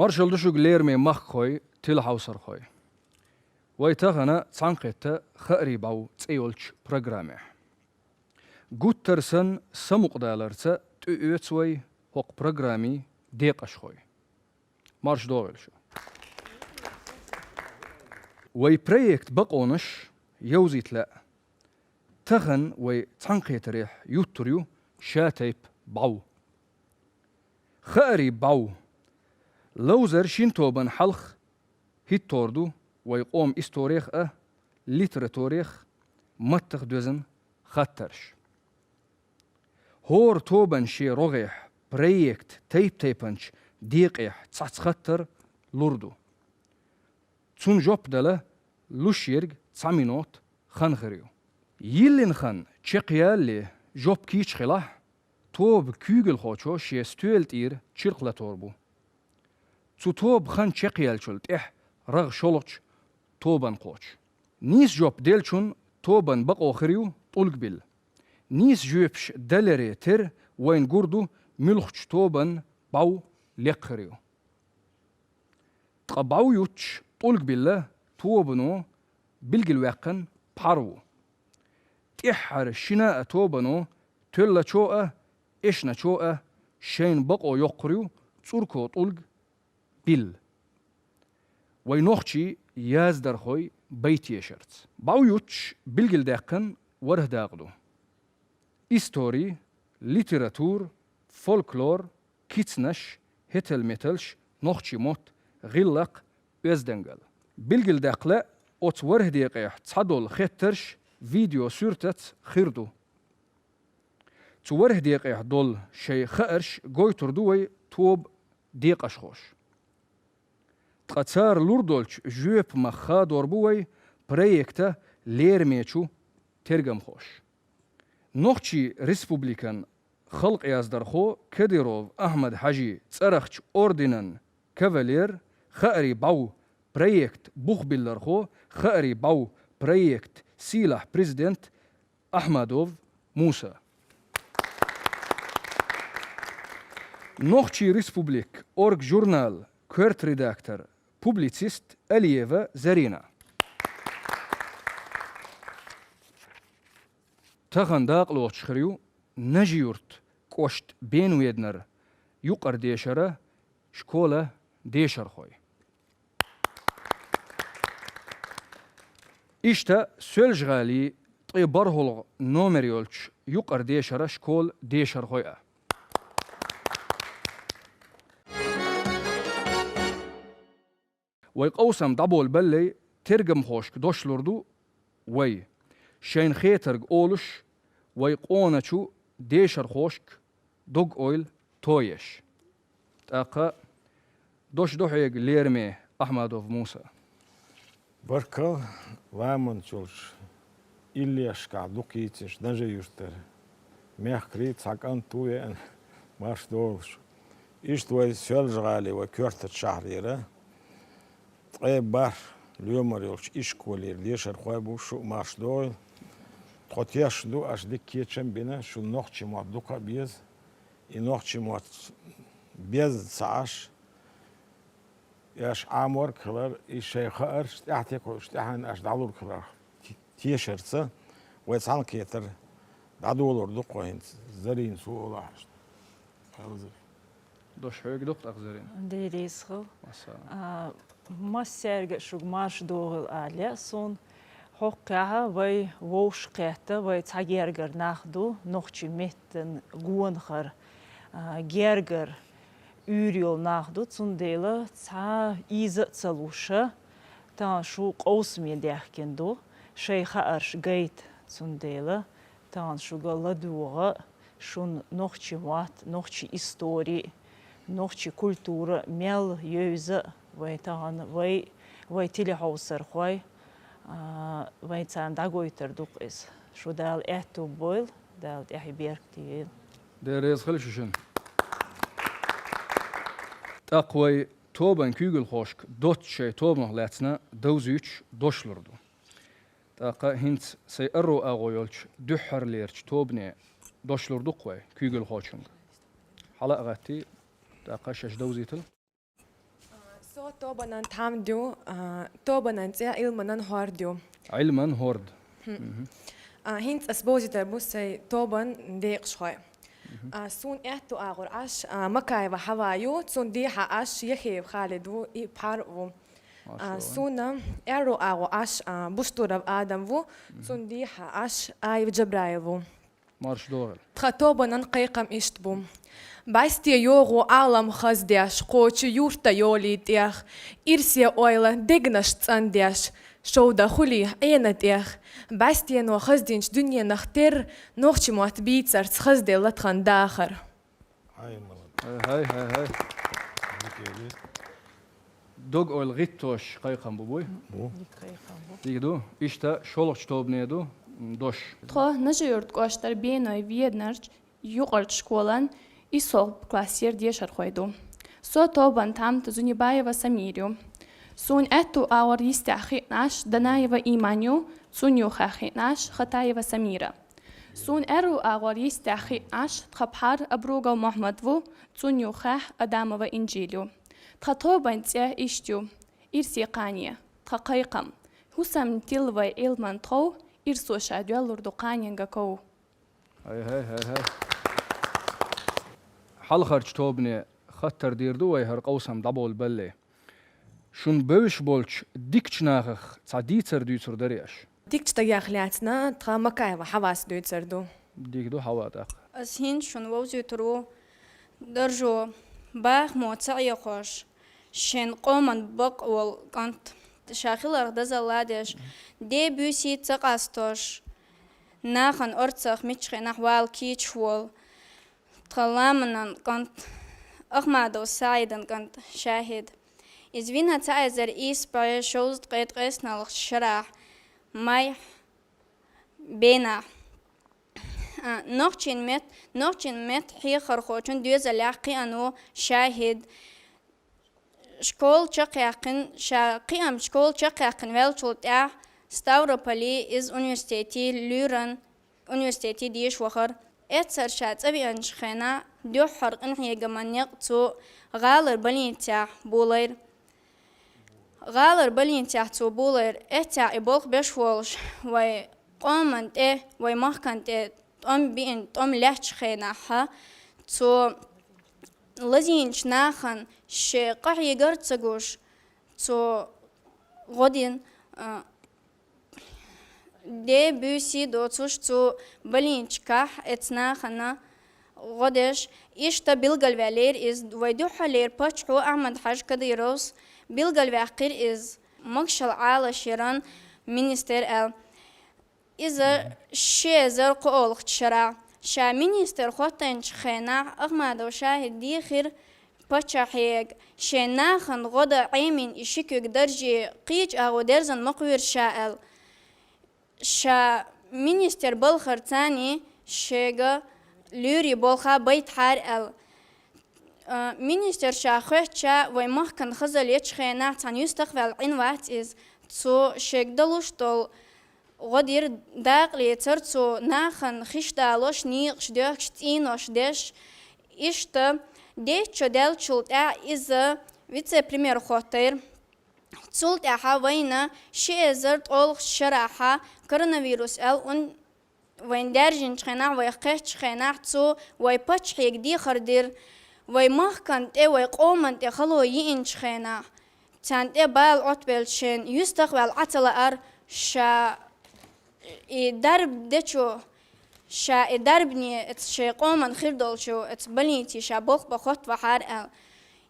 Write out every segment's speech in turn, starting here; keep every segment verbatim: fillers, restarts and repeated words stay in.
Маршалла ду шуьга, лераме махкахой, телехьовсархой. Вай тахана цхьаьнакхетта «Хаарий бӀов» цӀе йолчу программехь. Гуттар санна, самукъадаларца тӀеоьцу вай хӀокху программин декъашхой. Марша догӀийла шу. Вай проект бакъонаш йовзийта лаьа. Тахана вай цхьаьнакхетарехь юттур ю шатайпа бӀов. Хаарий бӀов. Ловзар шина тобанна хьалха хӀиттор ду вай къоман исторех а, литературех, маттах доьзна хаттарш. ХӀора тобанна шен рогӀехь проект тайп-тайпанчу декъех цхьацца хаттар лур ду. Цунна жоп дала луш ерг цхьа минот хан хир ю. Йиллина хан чекхъялале, жоп кийча хилахь, тоба куьйгалхочо шен стоьла тӀера чиркх латор бу. Цу тоба хан чекхъяьллачул тӀаьхьа рагӀ шолгӀачу тобанна кхочу. Нийса жоп деллачунна тобанна бакъо хир ю тӀулг билла. Нийса жоьпаш даларе терра вайна гур ду, муьлхачу тобанна бӀов лекха хир ю. Ткъа бӀов юттуш тӀулг билла тобано билгалваьккхина пхьар ву. ТӀаьххьара шина а тобано тоьллачо а, эшначо а шайна бакъо йоккхур ю цӀурко тӀулг билла. Вай нохчий яздархой бай тешарца. БӀов юттуш билгалдаьккхина ворхӀ дакъа ду. Истори, литература, фольклор, кицнаш, хӀетал-металш, нохчийн мотт, гӀиллакх, оьздангалла. Билгалдаккха лаьа, оцу ворхӀ декъехь цхьадолу хеттарш видеосуьртаца хир ду. Цу ворхӀ декъехь долу шайн хаарш гойтур ду вай тоба декъашхош. Ткъа цара лур долчу жоьпамах хадор бу вай проекта лерамечу тергамхоша. Нохчийн Республикан халкъяздархо Кадыров Ахьмад-Хьаьжин цӀарахчу орденан кавалер, Хаарий бӀов проект бухбиллархо, Хаарий бӀов проект сийлахь президент Ахьмадов Муса. Нохчийн Республикан «Оргжурнал» коьрта редактор, публицист Алиева Зарина. Тахана дакъа лоцуш хир ю Нажи-Юрт кӀоштан Бен-Веданара юкъара дешара школан дешархой. Иштта Соьлжа-ГӀалин ткъе бархӀалгӀа номер йолчу юкъара дешара школан дешархой а. Вай къовсам дӀаболабалале, тергамхошка дош лур ду вай, шайна хетарг олуш, вай къоначу дешархошка дог-ойла тоеш. ТӀаккха дош ду хьоьга, лераме Ахьмадов Муса. Баркалла, ламанчу йолчу иллешкахь дукха йийцинчу Нажи-Юьртара мехкарий, цхьа кӀант ву веана, марша догӀийла шу. Иштта вай Соьлжа-ГӀалин, вай коьртачу шахьарера ткъе бархӀ лоьмар йолчу ишколера дешархой бу, шу а марша догӀийла. Тхо тешна ду, аша дика кечам а бина, шуна нохчийн мотт дукха а беза. И нохчийн мотт беза ца Ӏаш, и аша Ӏаморг хилар, и шайн хаарш тӀаьхьа тӀекхуьуш тӀаьхьенна аша дӀалург хиларх те-, тешарца вай цхьаьнакхетар дӀадолор ду-кх вай хӀинца. Зарина, со олахь аша. Хьалзар. Дош хьоьга ду-кх тӀаккха, Зарина. Дела реза хуьлда. Вассалам. А, массаьрга а шуьга марша догӀийла ала лаьа суна. ХӀокхузахь вай вовшахкхетта, вай цхьа гергара нах ду, нохчийн меттан гонахара, а, гергара уьйр йолу нах ду, цундела цхьа ийза а ца луш, тахана шу къовсаме даьхкина ду, шайн хаарш гайта, цундела тахана шуьга ладогӀа шуна нохчийн мотт, нохчийн истори, нохчийн культура мел евза вай тахана, вай, вай телехьовсархой, а, вай царна дӀагойтур ду-кх иза. Шу Дала аьтту бойла, Дала тӀаьхье беркате йойла. Дела реза хуьлда шуьшинна. ТӀаккха вай тобанан куьйгалхошка доцца шайн тобанах лаьцна довзуьйтуш дош лур ду. ТӀаккха хӀинца сайн аьрру агӀо йолчу дуьххьарлерачу тобане дош лур ду-кх вай куьйгалхочуьнга. Хьала а гӀаттий, тӀаккха шаьш довзийтал. Со тобанан тхьамда ю, а, тобанан цӀе Ӏилманан хӀорд ю. Ӏилман хӀорд. Мгм. А, хӀинца ас бовзийтар бу сай тобан декъашхой. Мгм. А, сона аьтту агӀор Ӏаш, а, Макаева Хьава ю, цун дехьа Ӏаш Яхеев Халид ву, и пхьар ву. А, машалла. Сона аьрру агӀор Ӏаш, а, Буштуров Адам ву, мгм, цун дехьа Ӏаш Аев Джабраил ву. Марш догӀийла. Тха тобанан кхайкхам иштта бу. БӀаьсте йогӀу Ӏалам хаздеш, кхочу юрта йолий тӀех, ирсе ойла дегнаш цӀандеш, шовда хуьлий Ӏена тӀех. БӀаьстено хаздинчу дуьненах терра, нохчийн мотт бийцарца хазделла тхан дахар. Хьай, молодец. Хьай, хьай, хьай, хьай. Дика ю. Дог-ойла гӀиттош кхайкхам бу, буй? Бу. Дика кхайкхам бу. Дика ду. Иштта шолгӀачу тобане ду, м, дош. Тхо Нажи-Юрт кӀоштара Беной веднарчу юкъарчу школан иссолгӀа классера дешархой ду. Со тобан тхьамда Зунибаева Самира ю. Суна аьтту агӀор йистехь хиъна Ӏаш Данаева Иман ю, цунна юххехь хиъна Ӏаш Хатаева Самира. Суна аьрру агӀор йистехь хиъна Ӏаш тхан пхьар Абругов Мухьаммад ву, цунна юххехь Адамова Инжил ю. Тхан тобан цӀе иштта ю: ирсе кхане, тхан кхайкхам, хӀусамна тилла вай Ӏилман тхов, ирсо ша доьллур ду кханенга ков. Хьай, хьай, хьай, хьай. Хьалхарчу тобане хаттар дийр ду вай хӀара къовсам дӀаболабалале. Шуна бевзаш болчу дикачу нахах цхьа дийцар дуьйцур дарий аш? Дикачу стагех лаьцна тхан Макаева Хьавас дуьйцур ду. Дика ду, Хьава, тӀаккха. Ас хӀинца шуна вовзуьйтур ву даржо бахамо ца Ӏехош, шен къоман бакъ волу кӀант, ша хиларх дозалла деш, ден буьйсий ца къастош, нахана орцах миччу хенахь вала кийча волу тхан ламанан кӀант, Ахмадов СаӀидан кӀант Шахид. Иза вина цхьа эзар исс бӀе шовзткъе ткъайоьсналгӀачу шарахь, май бенахь. А, нохчийн мет-, нохчийн меттан хьехархочун доьзалехь кхиъна ву Шахид. Школа чекхъяьккхина, ша кхиамчу школа чекхъяьккхина ваьллачул тӀаьхьа Ставрополе иза университете луьйран, университете деша вахара. Эццара ша цӀа веанчу хенахь дуьххьара къинхьегаман некъ цо гӀалара больницехь болийра. ГӀалара больницехь цо болийра, эццехь и болх беш волуш, вай къоман тӀе, вай махкан тӀе тӀом биъна, тӀом лаьттачу хенахь, цо лазийначу нахана шен къахьегар а ца гуш, цо гӀо дина, а, ден буьйсий доцуш цу больничкахь эцу нахана гӀо деш, иштта билгалваьллера иза. Вай дуьххьарлера паччахьо Ахьмад-Хьаьжа Кадыровс билгалваьккхира иза, могушалла Ӏалашъяран министр аьлла. Иза ши эзар кхоалгӀачу шарахь, ша министр хӀоттийначу хенахь, Ахмадов Шахида дийхира паччахьега, шен нахана гӀо дан Ӏемина и ши куьг дарже кхечу агӀор дерзан ма кхоьру ша аьлла. Ша министр балхарца шега луьйрийн болх байтахьара аьлла. А, министр ша хоьттича, вай махкана хазалла ечу хенахь цхьана юьстах а ваьлла Ӏина вац иза. Цо шега далуш долу гӀо дира, дакъа лецира цо, нахана хиш далош, некъаш доьхкуш, цӀенош деш. Иштта, деччо даьллачул тӀаьхьа иза вице-премьер хӀоттийра. Цул тӀаьхьа вайна ши эзар ткъолгӀачу шарахь коронавирус аьлла ун вайна даьржинчу хенахь, вай кхеттачу хенахь, цо вай паччахьега дехар дира, вай махкан тӀе, вай къоман тӀе хало йиъначу хенахь, царна тӀе бала Ӏотбелча шен юьстах а ваьлла Ӏа ца лаара, ша и дарба дечо, ша и дарбане, эцу шайн къоман хир долчу эцу больници ша болх бан хӀоттавахьара аьлла.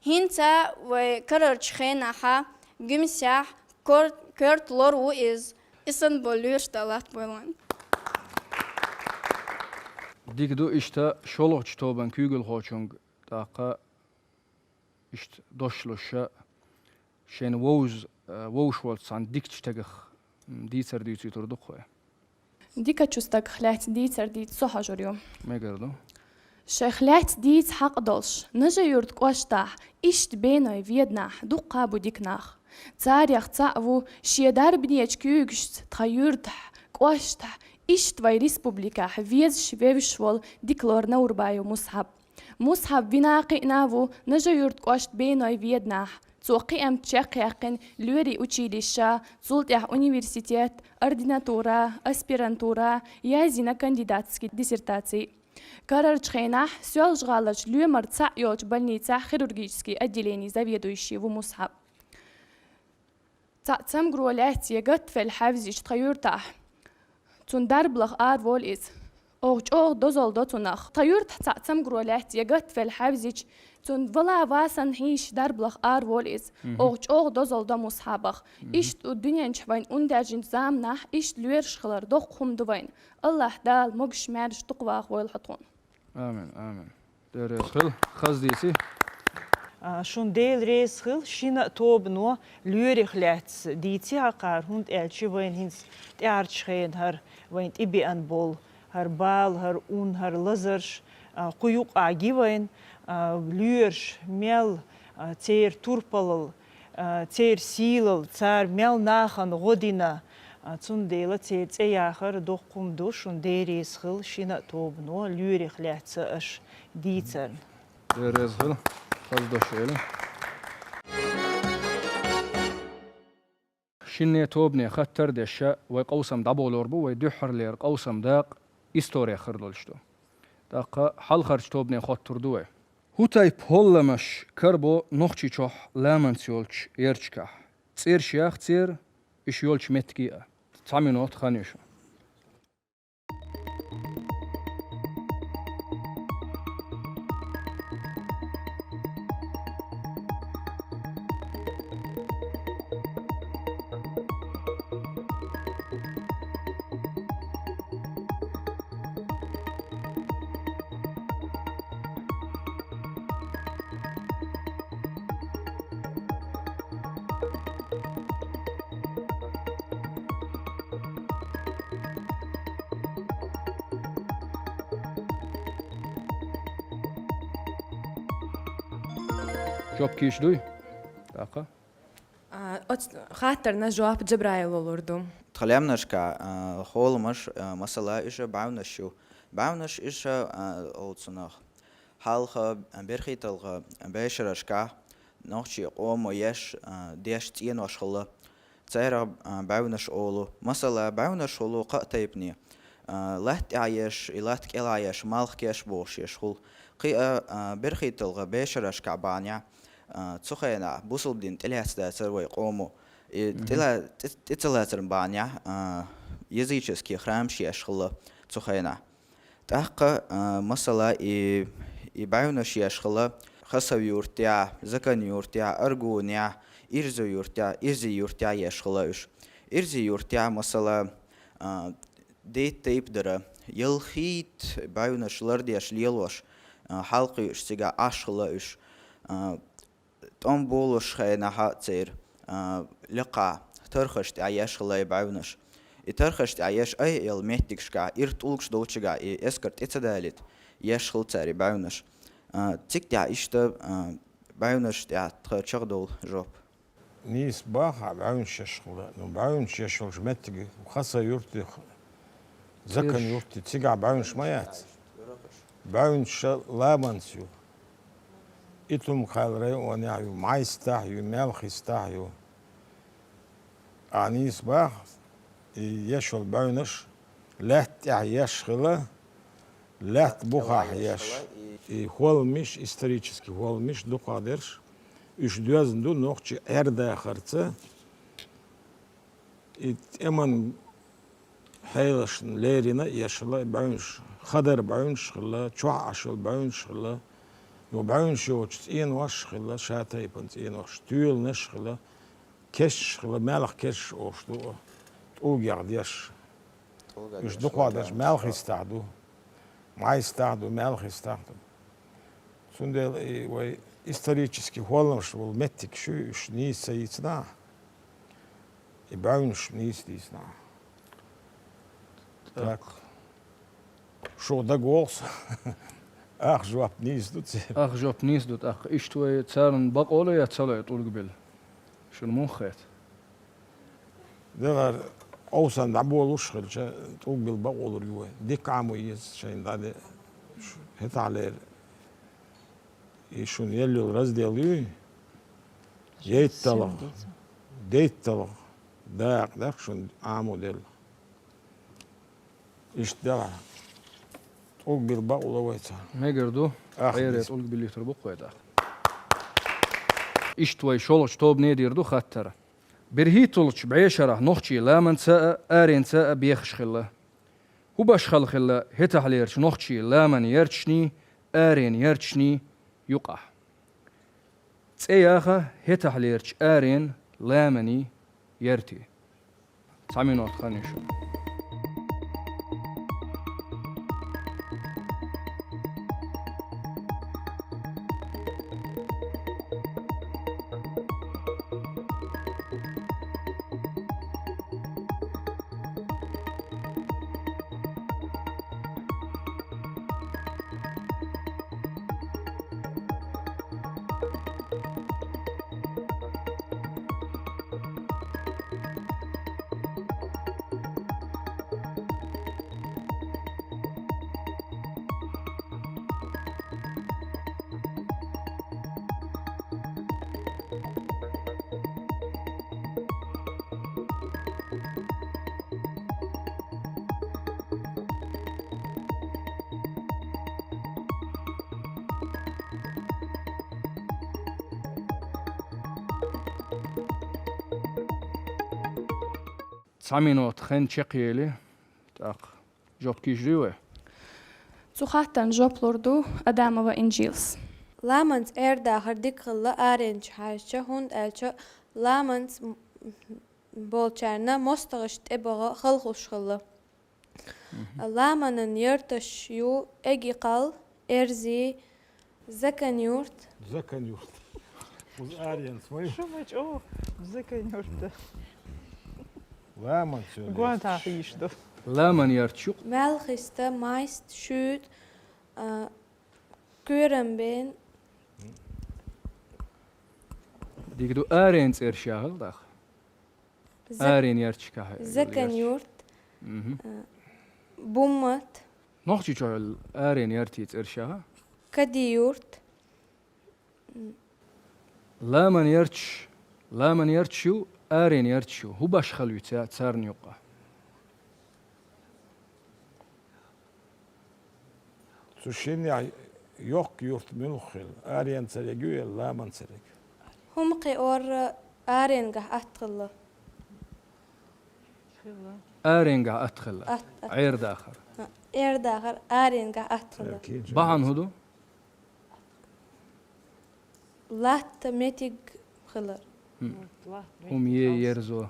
ХӀинца вай карарчу хенахь Гуьмсехь кор-, коьрта лор ву иза. И санна болу лоьраш далат буйлан. Дика ду, иштта шолгӀачу тобан куьйгалхочуьнга тӀаккха иштта дош луш, шайна вовз-, вовзаш волчу цхьана дикачу стагах, м, дийцар дуьйцуьйтур ду-кх вай. Дикачу стагах лаьцна дийцар дийца со хьожур ю. Мегар ду. Шайх лаьцна дийца хьакъ долуш, Нажи-Юрт кӀоштахь, иштта Беной веданахь дуккха а бу дика нах. Царех цхьаъ ву шен дарбанечу куьйгашца тхан юьртахь, кӀоштахь, иштта вай республикехь везаш, вевзаш волу дика лор Наурбаев Мусхьаб. Мусхьаб вина кхиъна ву Нажи-Юрт кӀоштан Беной веданахь, Цо кхиамца чекхъяьккхина лоьрийн училища, цул тӀаьхьа университет, ординатура, аспирантура, язйина кандидатский диссертаци. Карарчу хенахь Соьлжа-ГӀаларчу лоьмара цхьаъ йолчу больницехь хирургический отделенин заведующий ву Мусхьаб. Цхьаъ цамгаро лаьцна я гатфелла хьаьвзича тхан юьртахь, цунна дарба лаха араволу иза. Оха чӀогӀа дозалла до цунах. Тхан юьртахь цхьаъ цамгаро лаьцна я гатфелла хьаьвзича, цунна вала васанна хьийзаш дарба лаха араволу иза. Оха чӀогӀа дозалла до Мусхьабах. Иштта дуьнен чохь вайна ун даьржинчу заманахь иштта лоьраш хилар доккха хӀума ду вайна. АллахӀ Дала могуш-маьрша дукха ваха войла хьо тхуна. Амин, амин. Дела реза хила, хаза дийци. А, шун Дела реза хила, шина а тобано лоьрих лаьцна дийци хьакхара, хӀунда аьлча вайна хӀинца тӀаьхьарчу хенахь хӀара вайна тӀебеана болу, хӀара бала, хӀара ун, хӀара лазарш, а, кху юкъахь гина вайна, а, лоьраш мел, а, церан турпалал, а, церан сийлалла, цара мел нахана гӀо дина, а, цундела церан цӀе яхар доккха хӀума ду, шун Дела реза хила, шина а тобано лоьрих лаьцна аша дийцарна. Дела реза хила, хаза дош эли. Шинне тобане хаттар а деш, вай къовсам дӀаболор бу, вай дуьххьарлера къовсам дакъа историх хир долуш ду. ТӀаккха хьалхарчу тобане хоттур ду вай. ХӀун тайпа хӀолламаш карабо Нохчийчохь ламанца йолчу ярташкахь? ЦӀераш яха церан, уьш йолчу меттиге а. Цхьа минот хан ю шун. Жоп кийча дуй? ТӀаккха? А, оц-, хаттарна жоп Джабраила лур ду. Тхан лаьмнашка, а, хӀолламаш, а, масала, иша бӀаьвнаш ю. БӀаьвнаш иша, а, олу цунах. Хьалха, а, берхӀитталгӀа бешарашкахь нохчийн къомо еш, а, деш цӀенош хилла. Церах, а, бӀаьвнаш олу. Масала, бӀаьвнаш хуьлу кхаа тайпане. А, латта тӀехь еш, и латта кӀелахь еш, малх кеш бохуш еш хуьлу. Кхин а, а, берхӀитталгӀа бешарашкахь бахьанехь, а, цу хенахь бусалба дин тӀелаьцна дацара вай къомо. И тӀела-, тӀе-, тӀе ца лацаран бахьанехь, а, языческий храмаш еш хилла цу хенахь. ТӀаккха, а, масала, и, и бӀаьвнаш еш хилла Хасав-Юртехь, Закан-Юртехь, Аргунехь, Ирзу-Юртехь, Ирзи-Юртехь еш хилла уьш. Ирзи-Юртехь, масала, а, дейтта тайпа дара, ялхитта бӀаьвнаш лардеш лелош, а, хьалакхуьуш цигахь Ӏаш хилла уьш. А, тӀом болуш хенахь а церан, а, лекха тархаш тӀехь еш хилла и бӀаьвнаш. И тархаш тӀехь еш айхьа йолу меттигашкахь, ира тӀулгаш долчигахь и эскар тӀе ца далийта, еш хилла цара и бӀаьвнаш. А, цига тӀехь иштта, а, бӀаьвнаш тӀехь тхан чекхдовлу жоп. Нийса боху, бӀаьвнаш еш хилла. Ну, бӀаьвнаш еш йолчу меттиге Хасав-Юртехь, Закан-Юртехь, цигахь бӀаьвнаш ма яц. БӀаьвнаш ша ламанца ю. Итум-Кхайл районехь ю, Майстахь ю, Мелхистахь ю. Ахьа нийса боху, и еш йолу бӀаьвнаш лаьтта тӀехь еш хилла, лаьтта бухахь еш. И хӀолламаш, исторический хӀолламаш дукхахдерш, уьш доьзна ду нохчийн Ӏер-дахарца. И тӀеман хьелашна лерина а еш хилла и бӀаьвнаш, хадар бӀаьвнаш хилла, чохь Ӏаш йолу бӀаьвнаш хилла, юха бӀаьвнаш йоцу цӀенош хилла, ша тайпана цӀенош, тоьланаш хилла, кешаш хилла, маьлхан кешаш олуш ду, тӀулгех деш. Уьш дукхахдерш Мелхистахь ду, Майстахь ду, Мелхистахь ду. Цундела и вай исторический хӀолламаш волу меттигаш ю, уьш нийса ца йийцина ахьа, и бӀаьвнаш нийса дийцина ахьа. Так. Шух дагавогӀу со. Ах жоп нийса ду церан. Ах жоп нийса ду, тӀаккха иштта вай царна бакъо ло я ца ло тӀулг билла? Шуна муха хета? Дагара къовсам дӀаболуш хилча, тӀулг билла бакъо лур ю вай. Дика Ӏамо еза шайна дӀаде. ХӀетахьлера и шуна елла йолу раздел юй, ДейтталгӀа. ДейтталгӀа. Дакъа дакъа шун Ӏамо делла. Иштта делахь. ТӀулг била бакъволу вай царна. Мегар ду. Ах, Ӏера деза. ТӀулг билийтар бу-кх вай тӀаккха. Иштта вай шолгӀачу тобане дийр ду хаттар. БерхӀитталгӀачу бӀешарахь нохчий ламанца а, аренца а бехаш хилла. ХӀун башхалла хилла хӀетахьлерчу нохчий ламан ярташний, арен ярташний юкъахь? ЦӀе яха хӀетахьлерчу арен, ламанийн яртий. Цхьа минот хан ю шуна. Цхьа минот хан чекхъели, тӀаккха жоп кийча дуй вай? Цу хаттарна жоп лур ду Адамова Инжилас. Ламанца эр дахар дика хилла аренчу хьаьжча, хӀунда аьлча ламанца м-, болчарна мостагӀашна тӀебаха хала хуш хилла. Мгм. Ламанан ярташ ю Эгикъал, Эрзи, Закан-Юрт. Закан-Юрт. Уз аренца вай. Шу ма чӀогӀа Закан-Юрт. Ламан цо Гуантахь лерча. Йиш ду. Ламан ярташ ю-кх. Малхиста, Майст, Шуьйта, а, Куьйрамбен. Дика ду, арен цӀерш яхал тӀаккха. Зак-, Арен ярташкахь Закан-Юрт, Мгм. а, Буммат. Нохчийчохь йолу арен яртийн цӀерш яха? Кади-Юрт. Ламан ярташ, ламан ярташ ю, арен ярташ ю. ХӀун башхалла ю ца-, царна юккъахь? Цу шиннехь йоккха юрт муьлха хилла? Аренан цериг ю я ламан цериг? ХӀума кхиор аренгахь атта хилла. Аренгахь атта хилла. Атта, атта. Ӏер дахар. А, эр дахар аренгахь атта хилла. Бахьана хӀун ду? Латта меттиг хилар. ХӀума е ерзо.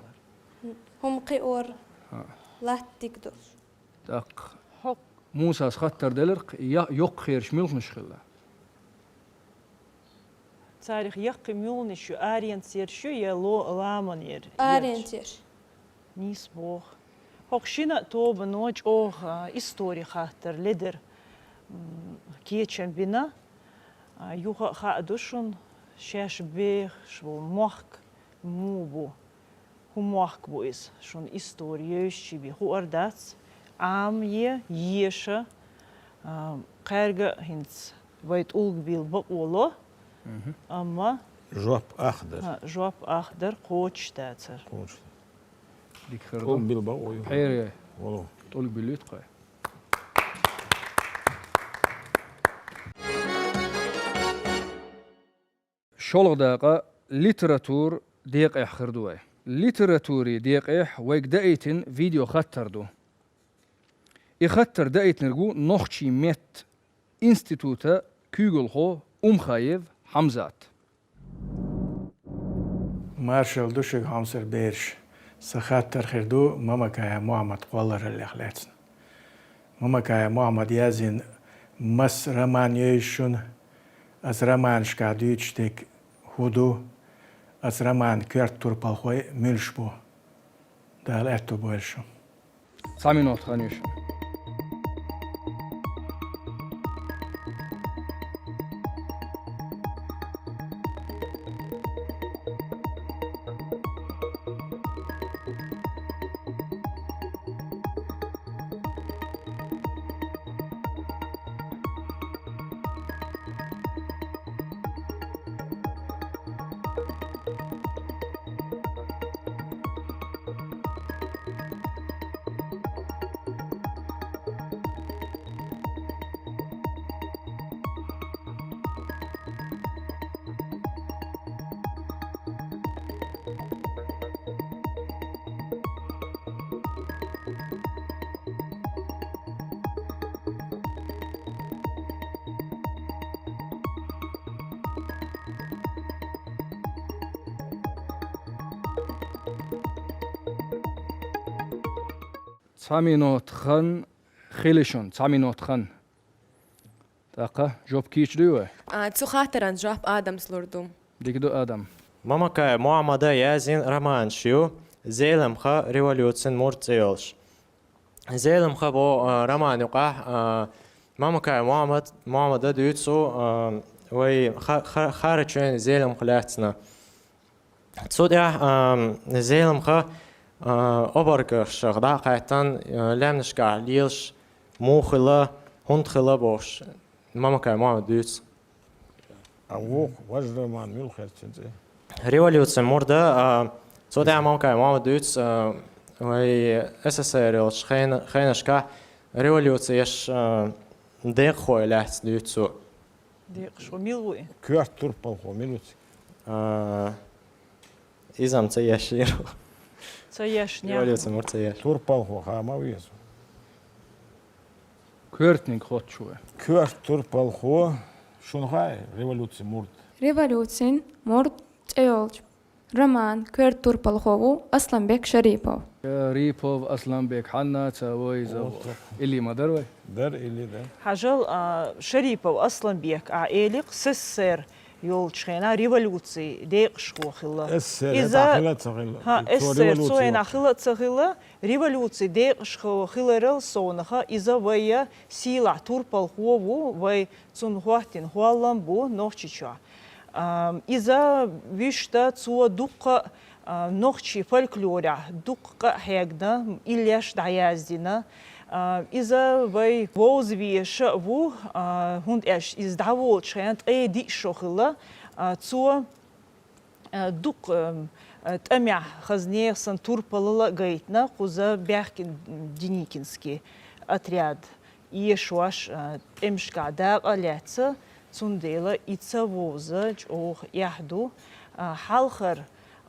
ХӀума кхиор. ХӀаъ. Латта дика долуш. ТӀаккха хӀокху Мусас хаттар делира-кх, я-, йоккха ераш муьлханаш хилла? Царах яккхий муьлханаш ю, аренца ерш ю я ло-, ламан ер-, ерш? Аренца ерш. Нийса боху. ХӀокху шина а тобано чӀогӀа, а, истори хаттар ледара, м, кечам бина. А, юха а хаа ду шуна, шаьш бехаш болу мохк муха бу? ХӀун мохк бу иза? Шуна истори евзаш бен хуур дац, Ӏама е, еша, а, кхаьрга а хӀинца вай тӀулг била бакъо ло, Мгм. амма жоп ах дара. А, жоп ах дара, кхочуш дацара. Кхочуш. Дика хир ду. ТӀулг била бакъо ю. Хьере. Вало. ТӀулг билуьйту-кх вай. ШолгӀа дакъа литература декъехь хир ду вай. Литературин декъехь вайга даийтина видеохаттар ду. И хаттар даийтинарг ву нохчийн меттан институтан куьйгалхо Умхаев Хьамзат. Маршалла ду шуьга, хьомсара бераш. Сан хаттар хир ду Мамакаев Мохьмадан кхоллараллех лаьцна. Мамакаев Мохьмада яздина масса роман евза шуна? Аса романашкахь дуьйцуш дерг хӀун ду? Аса романан коьрта турпалхой муьлш бу? Дала аьтто бойла шун. Цхьа минот хан ю шуна. Цхьа минот хан хили шун, цхьа минот хан. ТӀаккха жоп кийча дуй вай? А, цу хаттаран жоп Адамс лур ду. Дика ду, Адам. Мамакаев Мухьаммада язйина романаш ю «Зелимха», «Революцин мурд» цӀи йолуш. «Зелимха» бо, а, роман юкъахь, а, Мамакаев Мухьаммад, Мухьаммада дуьйцу, а, вай ха-, ха-, Харачойн Зелимха лаьцна. Цу тӀехь, а, Зелимха, а, обаргашах дӀа а кхаьттан, а, лаьмнашкахь лелаш муха хилла, хӀунда хилла бохуш, Мамакаев Мухьаммада дуьйцу. А вукху важа роман мила хеза цуьнан цӀе? «Революцин мурд», а, цу тӀехь Мамакаев Мухьаммада дуьйцу, а, вай СССР йолчу хена-, хенашкахь революцеш, а, декъахой лаьцна дуьйцу цо. Декъашхо мила ву и? Коьрта турпалхо мила ву цигахь? А, иза-м ца еш йира. Ца еш, нехь. Революцин мурд ца еш. Турпалхо ха ма веза. Коьртаниг хоттуш вай. Коьрта турпалхо, шуна хаьий, «Революцин мурд»? «Революцин мурд» цӀе йолчу роман коьрта турпалхо ву Асланбек Шарипов. Шарипов Асланбек, хьанна ца вайза? Илли ма дара вай? Дара, илли дара. Хьажал, а, Шарипов Асланбек, а, элира, СССР йолчу хенахь революцин декъашхо хилла. СССР иза хила а ца хилла. ХӀа, цо СССР цу революци хенахь хилла а ца хилла, революцин декъашхо хиларал совнаха, иза вайн сийлахь турпалхо ву, вай цунна хӀоттийна хӀоллам бу Нохчийчохь. Ам, иза вуьшта цо дуккха, а, нохчийн фольклорехь дуккха къа а хьегна, иллеш дӀаяздина. А, иза вай вовза везаш а ву, а, хӀунда аьлча иза дӀаволучу хенахь ткъе диъ шо хилла, а, цо, а, дукха, а, тӀамехь хаза нехан санна турпалалла а гайтина, кхуза Бяхкин-Деникинский отряд эшош, а, тӀемашкахь дакъа а лаьцна, цундела и ца вовза чӀогӀа эхь ду. А, хьалхара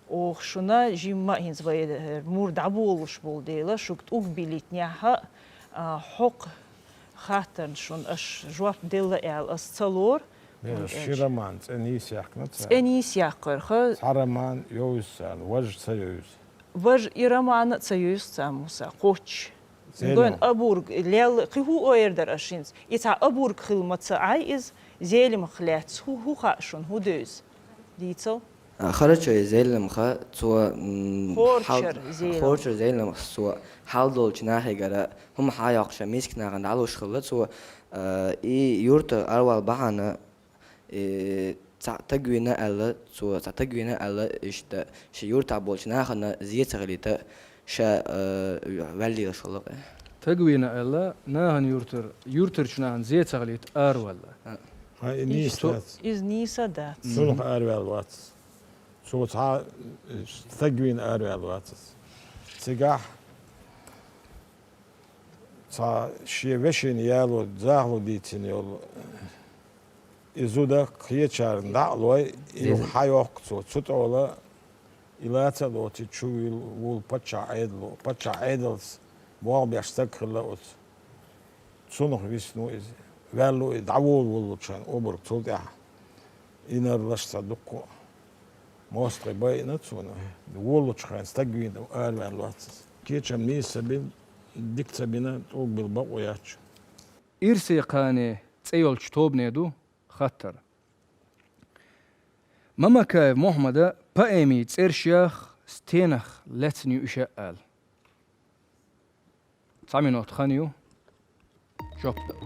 оха шуна жимма а хӀинца вай, э, мур дӀаболуш болу дела, шуьга тӀулг биллийтинехь а, а, хӀокху хаттарна шуна аша жоп делла аьлла аса ца лору. Ши роман цӀе нийса яьккхина цара. ЦӀе нийса яьккхира, ха? Цхьа роман йовза царна, важа ца йовза. Важа и роман а ца йовза царна, Муса, кхоччуш. Зелимха. Гойн обург лелла, кхин хӀун ойур дара аша хӀинца? И цхьа обург хилла ма ца Ӏай иза, Зелимхах лаьцна хӀу-, хӀун хаьа шуна, хӀун девза? Дийцал. А, Харачой Зелимха, цо, м, Хорчар хьал-, Зелимха. Хорчар Зелимха, цо хьал долчу нахегара хӀума хьан йоккхуш, миска нахана дӀалуш хилла, цо, а, и юрта арвал бахьана, э, цхьа таг вина аьлла, цо цхьа таг вина аьлла, иштта шен юртахь болчу нахана зе ца хилийта, ша, э, ваьллера шолгӀа. Таг вина аьлла, нахана юртар-, юртарчу нахана зе ца хилийта араваьлла. А. Хьан и нийса дац? Иза нийса дац. Цунах араваьлла вац. Цо цхьа, э, таг вина араваьлла вац иза. Цигахь цхьа шен вешина яло, захало дийцина йолу и зуда кхечарна дӀа а лой, и юха хьайоккху цо. Цу тӀехула и лаца а лоций, чу вуьлу, вуьлу паччахь Ӏедало. Паччахь Ӏедалца болх беш стаг хилла оцу. Цунах висна ву иза. Ваьлла ву и дӀаволаволучу хенахь обург цул тӀаьхьа. Инарлаш цхьа дуккха а мостагӀий байина цунах. Волучу хенахь стаг вийна араваьлла вац иза. Кечам нийса ца бина, дика ца бина, тӀулг билла бакъо яц. «Ирсе кхане» цӀе йолчу тобане ду хаттар. Мамакаев Мухьаммада поэмийн цӀерш яха стенах лаьцна ю иша аьлла? Цхьа минот хан ю. Жоп дала.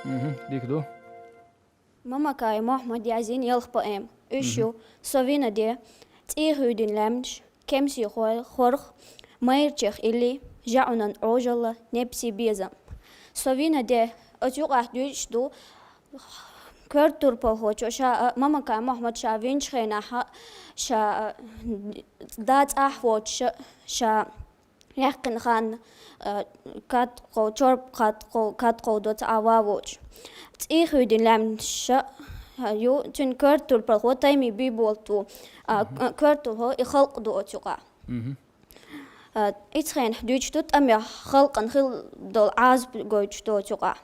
Мгм, дика ду. Мамакаев Мухьаммада язйина ялх поэма. Уьш ю: «Со вина де», «ЦӀий хьуьйдина лаьмнаш», «Кемсийн хо-, хорх», «Майрачех илли», «ЖаӀунан Ӏожалла», «Непсийн безам». «Со вина де», оцу юкъахь дуьйцуш ду коьрта турпалхочо ша а, Мамакаев Мухьаммад ша винчу хенахь а, ша а, да цӀахь воцуш а, ша Яьккхина ханна, а, кад кхов-, чорб кад кхов-, кад кховдо цхьа а ва воч. ЦӀий хуьйдина лаьмнаш ша, а, ю, цуьнан коьрта турпалхо Тайми Бийболат ву, а, Мгм. коьрта турпалхо и халкъ ду оцу юкъахь. Мгм. А, и цхьаьнахь дуьйцуш ду тӀамех халкъана хилла долу Ӏазап гойтуш ду оцу юкъахь.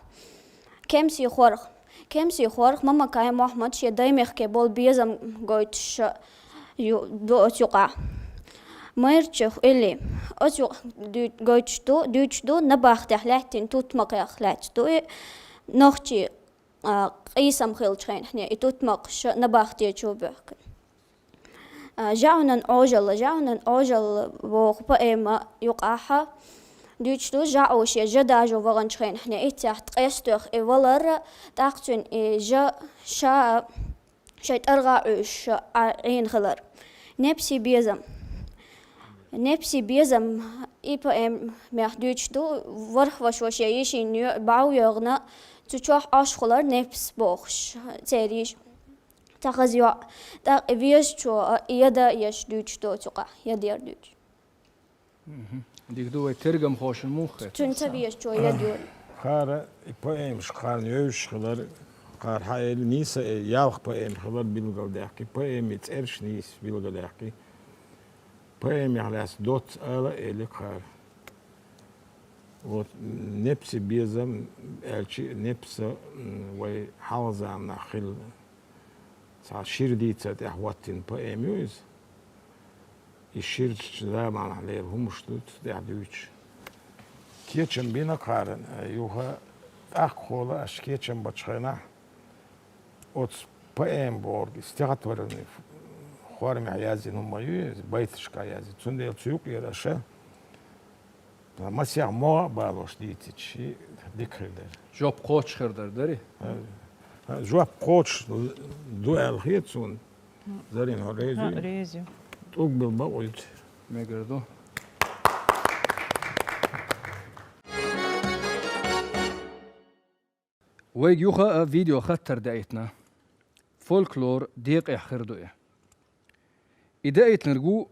Кемсийн хорх. Кемсийн хорх Мамакаев Мохьмад шен даймехке болу безам гойтуш ю-, ду оцу юкъахь. Майрачев Эли. Оцу юкъахь дуй-, гойтуш ду, дуьйцуш ду, набахтехь лаьттина тутмакхех лаьцна ду и нохчий, а, къийсам хиллачу хенахь и тутмакхаш набахтечу боьхкина. А, ЖаӀунан Ӏожалла, ЖаӀунан Ӏожалла боху поэма юкъахь дуьйцуш ду ЖаӀу шен жа дажо ваханчу хенахь, иццехь ткъестоьх и валар, тӀаккха цуьнан и жа ша шайн тӀаргӀа Ӏуьйсуш Ӏа-, Ӏийна хилар. Непси безам. Непси безам и поэмехь дуьйцуш ду, ворхӀ ваша шен йишин йоь-, бӀов йоьгӀна, цу чохь Ӏаш хилар непс бохуш, церан йиш-, цхьа хаза йоӀ, тӀаккха и везачо а яда еш дуьйцуш доцу юкъахь, яда ер дуьйцуш. Мгм. Дика ду, вай тергамхошна муха хета? Цуьнан ца везачо яда йора. Кхара и поэмаш кхарна йовзуш хилар, кхара хьан эли нийса э, ялх поэма хилар билгалдаьккхи, поэмийн цӀераш нийса билгалдаьккхи. Поэмех лаьцна доцца ала а эли кхара. Вот, непси безам аьлчи, непса, м, вай хьалха заманахь хилла. Цхьа шира дийца тӀехь хӀоттийна поэма ю иза. И ширачу заманахь лела хӀумаш ду цу тӀехь дуьйцуш. Кечам бина кхаран, юха тӀаккха хьола аша кечам бачу хенахь, оцу поэма бохург, стихотворение формехь яздина хӀума ю иза, байташкахь яздина. Цундела цу юкъера аша масех могӀа а балош дийцича, и дика хир дара. Жоп кхочуш хир дара, дарий? Жоп кхочуш ду аьлла хета суна. Зарина, хьо реза ю? Реза ю. ТӀулг била бакъ вуьйцу. Мегар ду. Вайга юха а видеохаттар даийтина. Фольклор декъехь хир ду и. И даийтинарг ву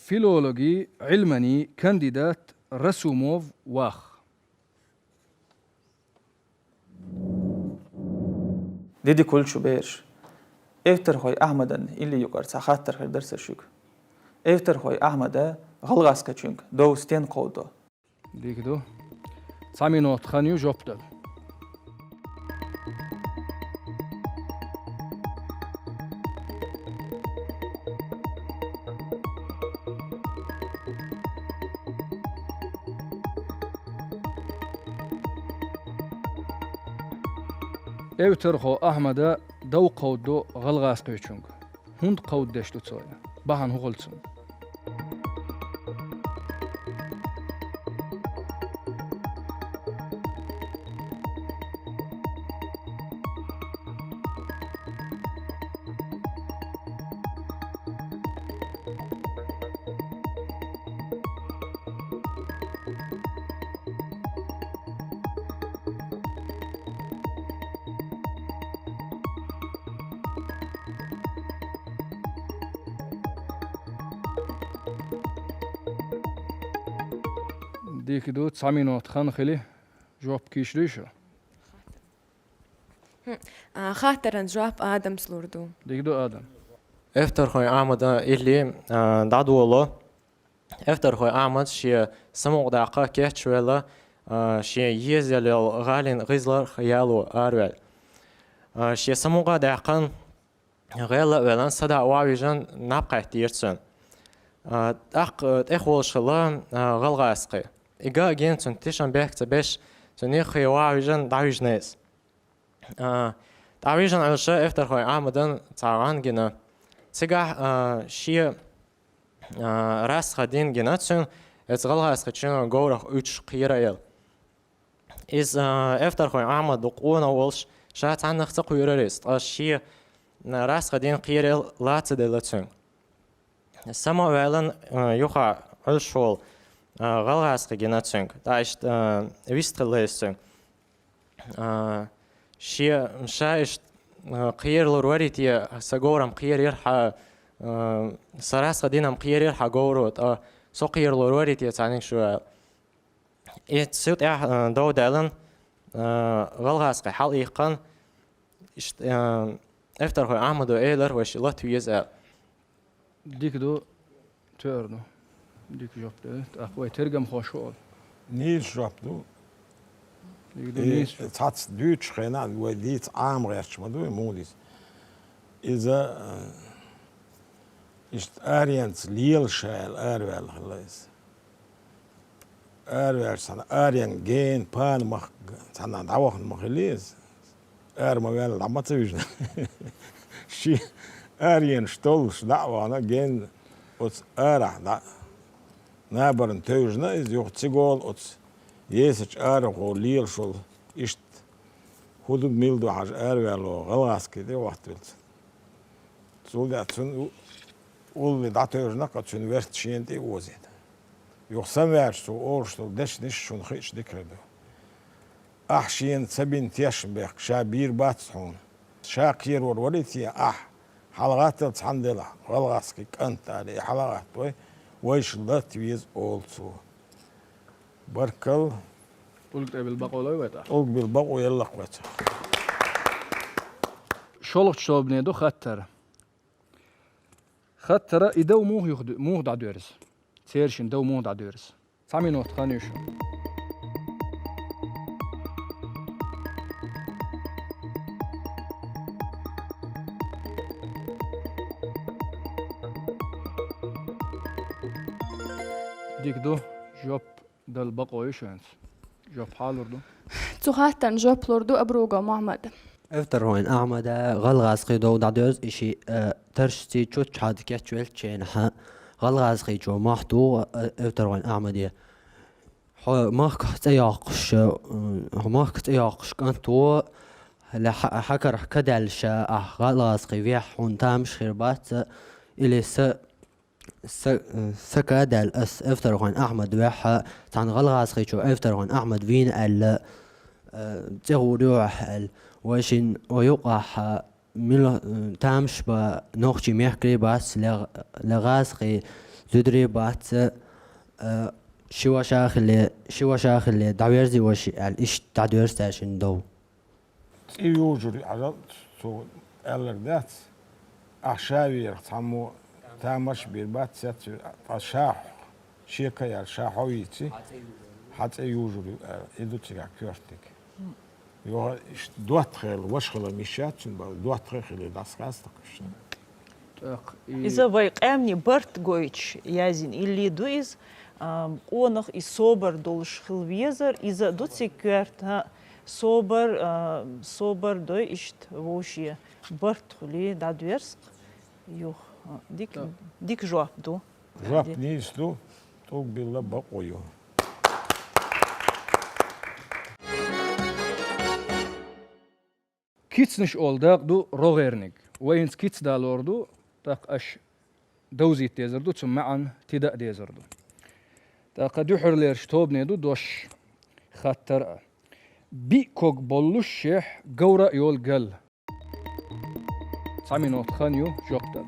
филологийн Ӏилманийн кандидат Расумов Вах. Дидикулчу бераш. Эвтархой Ахьмадан илли юкъара цхьа хаттар хир дара сан шуьга. Эвтархой Ахьмада гӀалгӀазкхичуьнга дов стен кховдо? Дика ду. Цхьа минот хан ю жоп дала. Эвтархо Ахьмада дов кховдо гӀалгӀазкхичуьнга. ХӀунда кховдадеш ду цо и? Бахьана хӀун хуьлу цунна? Дика ду, цхьа минот хан хили, жоп кийча дуй шу? Хм, а, хаттаран жоп Адамс лур ду. Дика ду, Адам. Эвтархой Ахьмада илли, а, дӀадоло. Эвтархой Ахьмад шен самукъадаккха кечвелла, а, шен езъелла йолу гӀалин гӀизларх яло араваьлла. А, шен самукъа а даьккхина, гӀелла а веллан, сада а вовижан наб кхеттера цуьнан. А, тӀаккха, а, тӀехволуш хилла, а, гӀалгӀазкхи. И ган а гина цунна тишан бехк ца беш, цуьнан юххе вовижан дӀавижна иза. А, дӀавижна Ӏуьллуш Эвтархой Ахьмадан цхьа гӀан гина. Цигахь, а, шен, а, растха дин гина цуьнан, эца гӀалгӀазкхичуьнан говрах уьдуш кхераяла. Иза, а, Эвтархой Ахьмад ду къона волуш, ша цхьаннах ца кхоьрара иза, ткъа шен, а, растха дин кхераяла ла ца делла цуьнга. Сама а ваьллан, а, юха Ӏуьллуш волу, а, гӀалгӀазкхи гина цуьнга. ТӀаккха иштта, а, вистхилла иза цуьнга. А, шен, ша иштта, а, кхералур варий те, сан говрам кхерира хьан, а, сан растха динам кхерира хьан говро, ткъа Со кхералора варий те цхьаннега шу аьле. И цу тӀехь, а, дов даьлла, а, гӀалгӀазкхий хьалаиккхина, иштта, а, Эвтархой Ахьмада элира вайша лата веза аьле. Дика ду, тоьар ду. Дика жоп делира. ТӀаккха вай тергамхоша хӀу оал? Нийса жоп ду. Дика ду, и нийса жоп. Цхьацца дуьйцучу хенахь вай дийца Ӏама гӀерташ ма ду, муха дийца. Иза, а, иштта аренца лела ша аьлла араваьлла хилла иза. Араваьлча цхьана аренга гена пана мах цхьана дӀавахана ма хилла иза. Ара ма ваьлла, дӀа ма ца вижна. Шен аренаш толлуш дӀа а вахана, гена оцу арахь дӀа. Набарна тевжина иза, юха цига волу оцу есачу арахо лелаш волу, иштта хӀун ду, мила ду хьажа араваьлла гӀалгӀазкхий тӀе а хӀоттавелла. Цул тӀаьхьа цуьнан улле дӀатевжина, кху цуьнан верта шена тӀе а озийна. Юха самаваьлча цо олуш долу дешнаш шуна хиъча дика хир ду. Ахь шена ца бина тешнабехк ша бийр бац хьуна. Ша кхерор варий те ахь? ХьалагӀаттал цхьана делахь, гӀалгӀазкхий кӀант аьлла, и хьалагӀатта вай, вайша лата веза олу цо. Баркалла. ТӀулга тӀе билла бакъо лой вай тӀаккха? ТӀулга билла бакъо елла-кх вай цо. ШолгӀачу тобане ду хаттар. Хаттара и дов муха юха ду-, муха дӀадоьрзу? Церан шин дов муха дӀадоьрзу? Цхьа минот хан ю шун. Дика ду, жоп дала бакъо ю шуьнца. Жоп хьалур ду? Цу хаттарна жоп лур ду Абругов Мухьаммада. Эвтархойн Ахьмада гӀалгӀазкхий дов дӀадоьрзу, и ши, э, таршций чуччахьа кечвеллачу хенахь гӀалгӀазкхийчо мохь туху, э, Эвтархойн Ахьмаде. Хьо махках цӀе йоккхуш, э, хьо махках цӀе йоккхуш кӀант ву, хьа-, хьан карахь ка даьлла ша, ахь гӀалгӀазкхий вехь хьуна тамаш хир бац, или са Са, са ка даьлла ас Эвтархойн Ахьмад вехь, цхьана гӀалгӀазкхийчо Эвтархойн Ахьмад вийна аьлла, э, цӀе гӀур ю ахь аьлла. Вай шин о юкъахь мила, э, тамаш бан нохчий мехкарий бац, ле, ле гӀазкхий зударий бац, э, ши ваша хиле, ши ваша хиле, дӀаверзий ваши аьлла, иштта дӀадоьрзу цаьршинна дов. ЦӀе южур ю, хьажал, цо аьлларг дац. Ахь ша верах цхьаммо тамаш бийр бац, цец вир, ткъа ша хьо, шен ка яьлла ша хьо вийци, хьан цӀе южур ю аьлла. И ду цигахь коьртаниг. Юха иштта доттагӀа хилла, ваша хилла йиш яц цуьнан бакъ, доттагӀа хилла дӀасакъаьста-кх иштта. ТӀаккха и Иза вай къаьмнийн барт гойтуш язйина илли ду иза, ам, къонах и собар долуш хила везар, иза ду цига коьрта, собар, а, собар дой иштта вовше барт хуьлий дӀадоьрзу-кх юха. А, дика, Так. Дика жоп ду. Жоп нийса ду, тӀулг билла бакъо ю. Кицнаш олу дакъа ду рогӀерниг. Вай хӀинца кица далор ду, тӀаккха аша довзийта дезар ду, цу маьӀна тида а дезар ду. ТӀаккха дуьхьарлерчу тобане ду дош, хаттар а. Биъ ког боллушехь, говра а йолу гал. Цхьа минот хан ю жоп дала.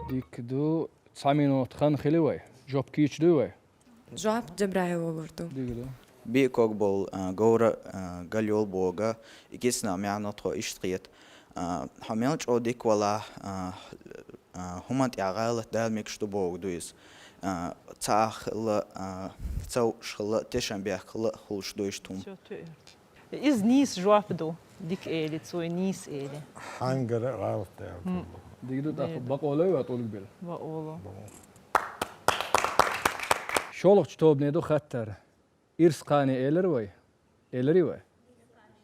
Дика ду, цхьа минот хан хили вай. Жоп кийча дуй вай? Жоп Джабраил лур ду. Дика ду. Биъ ког болу, а, говра, а, гал йолу боху, и кицанан маьӀна тхо иштта кхета. А, хьо мел чӀогӀа дика валахь, а, а, хӀуманна тӀехь гӀалат Дала мегаш ду бохург ду иза. А, цхьаъ хила, а, цовш хила, тешнабехк хила хуьлуш ду иштта хӀума. Всё, тӀеӀерта. Иза нийса жоп ду. Дика эли, цо нийса эли. Хьангара гӀалат аьлла. Дика ду, тӀаккха бакъо лой вай тӀулг била? Бакъо лой. ШолгӀачу тобане ду хаттар. Ирс кхане элира вай? Элира вай?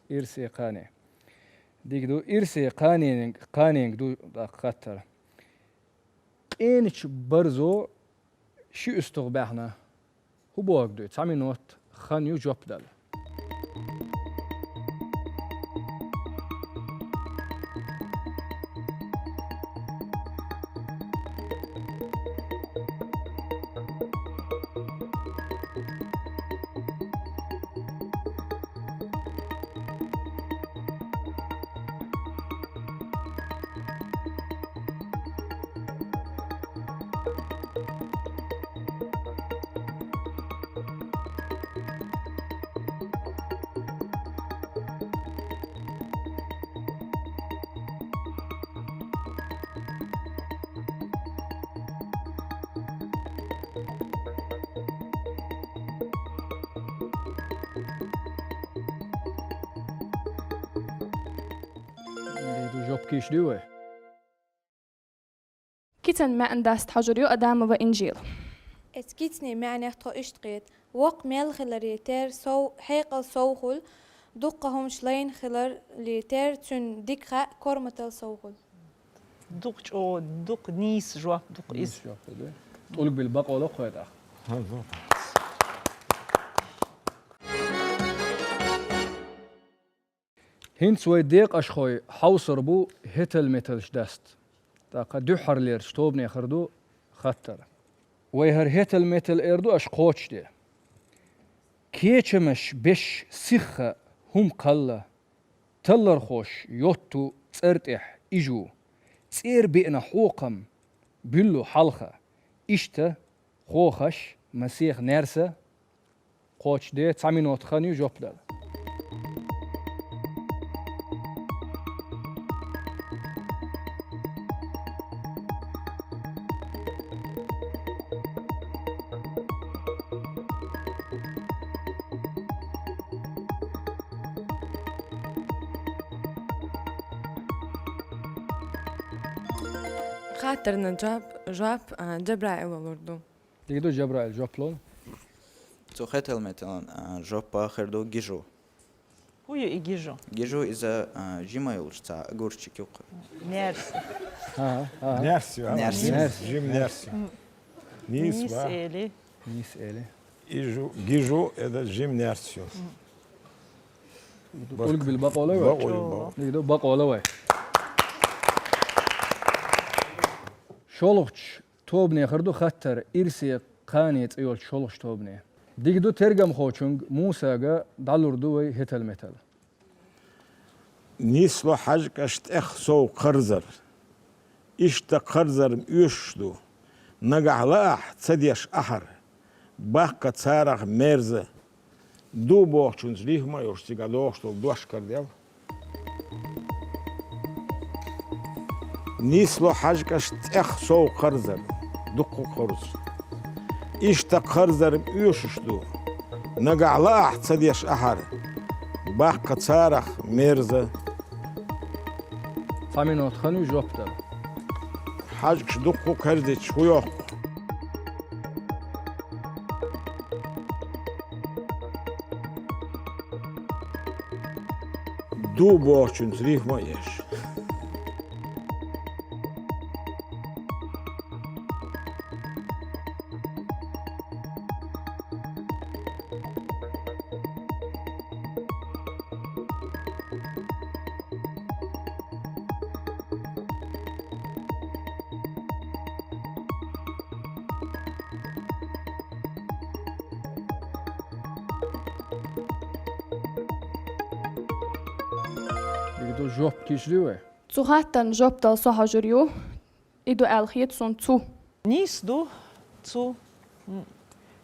Ирсе кхане. Дика ду, ирсе кханенга, кханенга ду тӀаккха хаттар. Къеначу барзо ши уьстагӀ баьхна, хӀун бохург ду? Цхьа минот хан ю жоп дала. Жоп кийча дуй вай? Кицан маьӀна даста хьожур ю Адамова Инжила. Эцу кицанан маьӀнех тхо иштта кхета: воккха мел хиларе терра сов, хьекъал сов хуьлу, дуккха хӀумаш лайна хиларе терра цуьнан дика хаьа, корматалла сов хуьлу. Дукха чӀогӀа, дукха нийса жоп, дукха иза. Нийса жоп ду. ТӀулг била бакъо ло кхой тӀаккха. ХӀинца вай декъашхой хьовсур бу хӀетал-металш даста. ТӀаккха дуьххьарлерчу тобанехара ду хаттар. Вай хӀара хӀетал-метал эр ду аша кхочушде. Кечамаш беш сихха хӀума кхалла, таллархоша йотту цӀар тӀехь ижу, цӀера биъна хьокхам буьллу хьалха, иштта хохаш масех нерса, кхочушде, цхьа минот хан ю жоп дала. Хаттарна жоп, жоп, а, Джабраила лур ду. Дика ду, Джабраил, жоп ло. Цу хӀетал-металан, а, жоппа хир ду гижу. ХӀун ю и гижу? Гижу иза, а, жима йолуш цхьа огурчик юккъе. Нерс. Ага, ага. Нерс ю, ага. Нерс. Нерс. Жим нерс ю. М. Нийса, нийса ба? Эли. Нийса эли. Ижу, гижу, это жим нерс ю. М. ТӀулг била бакъо лой вай? Бакъо ю, бакъо. Дика ду, бакъо лой вай. ШолгӀачу тобанехара ду хаттар, ирсе кхане цӀе йолчу шолгӀачу тобане. Дика ду, тергамхочуьнга Мусага дӀалур ду вай хӀетал-метал. Нисло хьаьжкӀаш тӀех сов кхарзар. Иштта кхарзар-м оьшуш ду. Нагахь лаахь ца деш ахьар. Баккха царах мерза. Ду бохучуьнца рифма а йолуш, цигахь догӀуш долу дош карадел. Нисло хьаьжкӀаш тӀех сов кхарзар, дуккха кхарзар. Иштта кхарзар-м оьшуш ду. Нагахь лаахь ца деш ахьар. Баккха царах мерза. Цхьа минот хан ю жоп дала. ХьаьжкӀаш дуккха кхерзича хӀун йоккху? Ду бохучуьнца рифма а еш. Дика ду, жоп кийча дуй вай? Цу хаттарна жоп дала со хьожур ю. И ду аьлла хета суна цу. Нийса ду цу. М.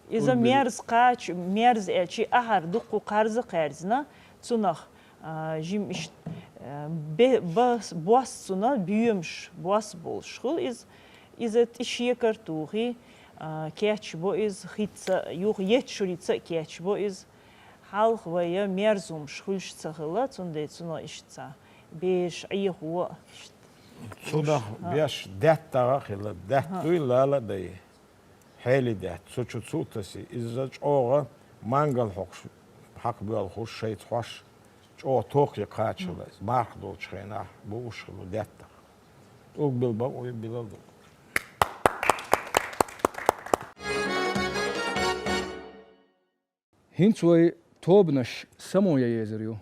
Иза мерза кхача, мерза эчи ахьар дуккха кхарза кхаьрзина, цунах, а, жим иш-, а, бе-, бас-, бос цуна боьмаш, бос болуш хуьлу иза. Иза тӀе шекар тухий, А, кечбо иза хица, юха етташ шурица а кечбо иза. Хьалха вай мерзумаш хуьлуш ца хилла, цундела цунах иштта ца бераш Ӏехо а. Цунах беш даьттагӀа а хилла, даьтта дуй, лала а дай. Хьели даьтта, цу чу цу а тасий. Иза чӀогӀа мангал хьокхуш, хьакхабоьлхуш, шайца хьош, чӀогӀа тохе кхачалла. Иза марха долчу хенахь бууш хилла даьттагӀа. ТӀулг билла бакъо ю, билал ду. ХӀинца вай тобанаш само ян езар ю.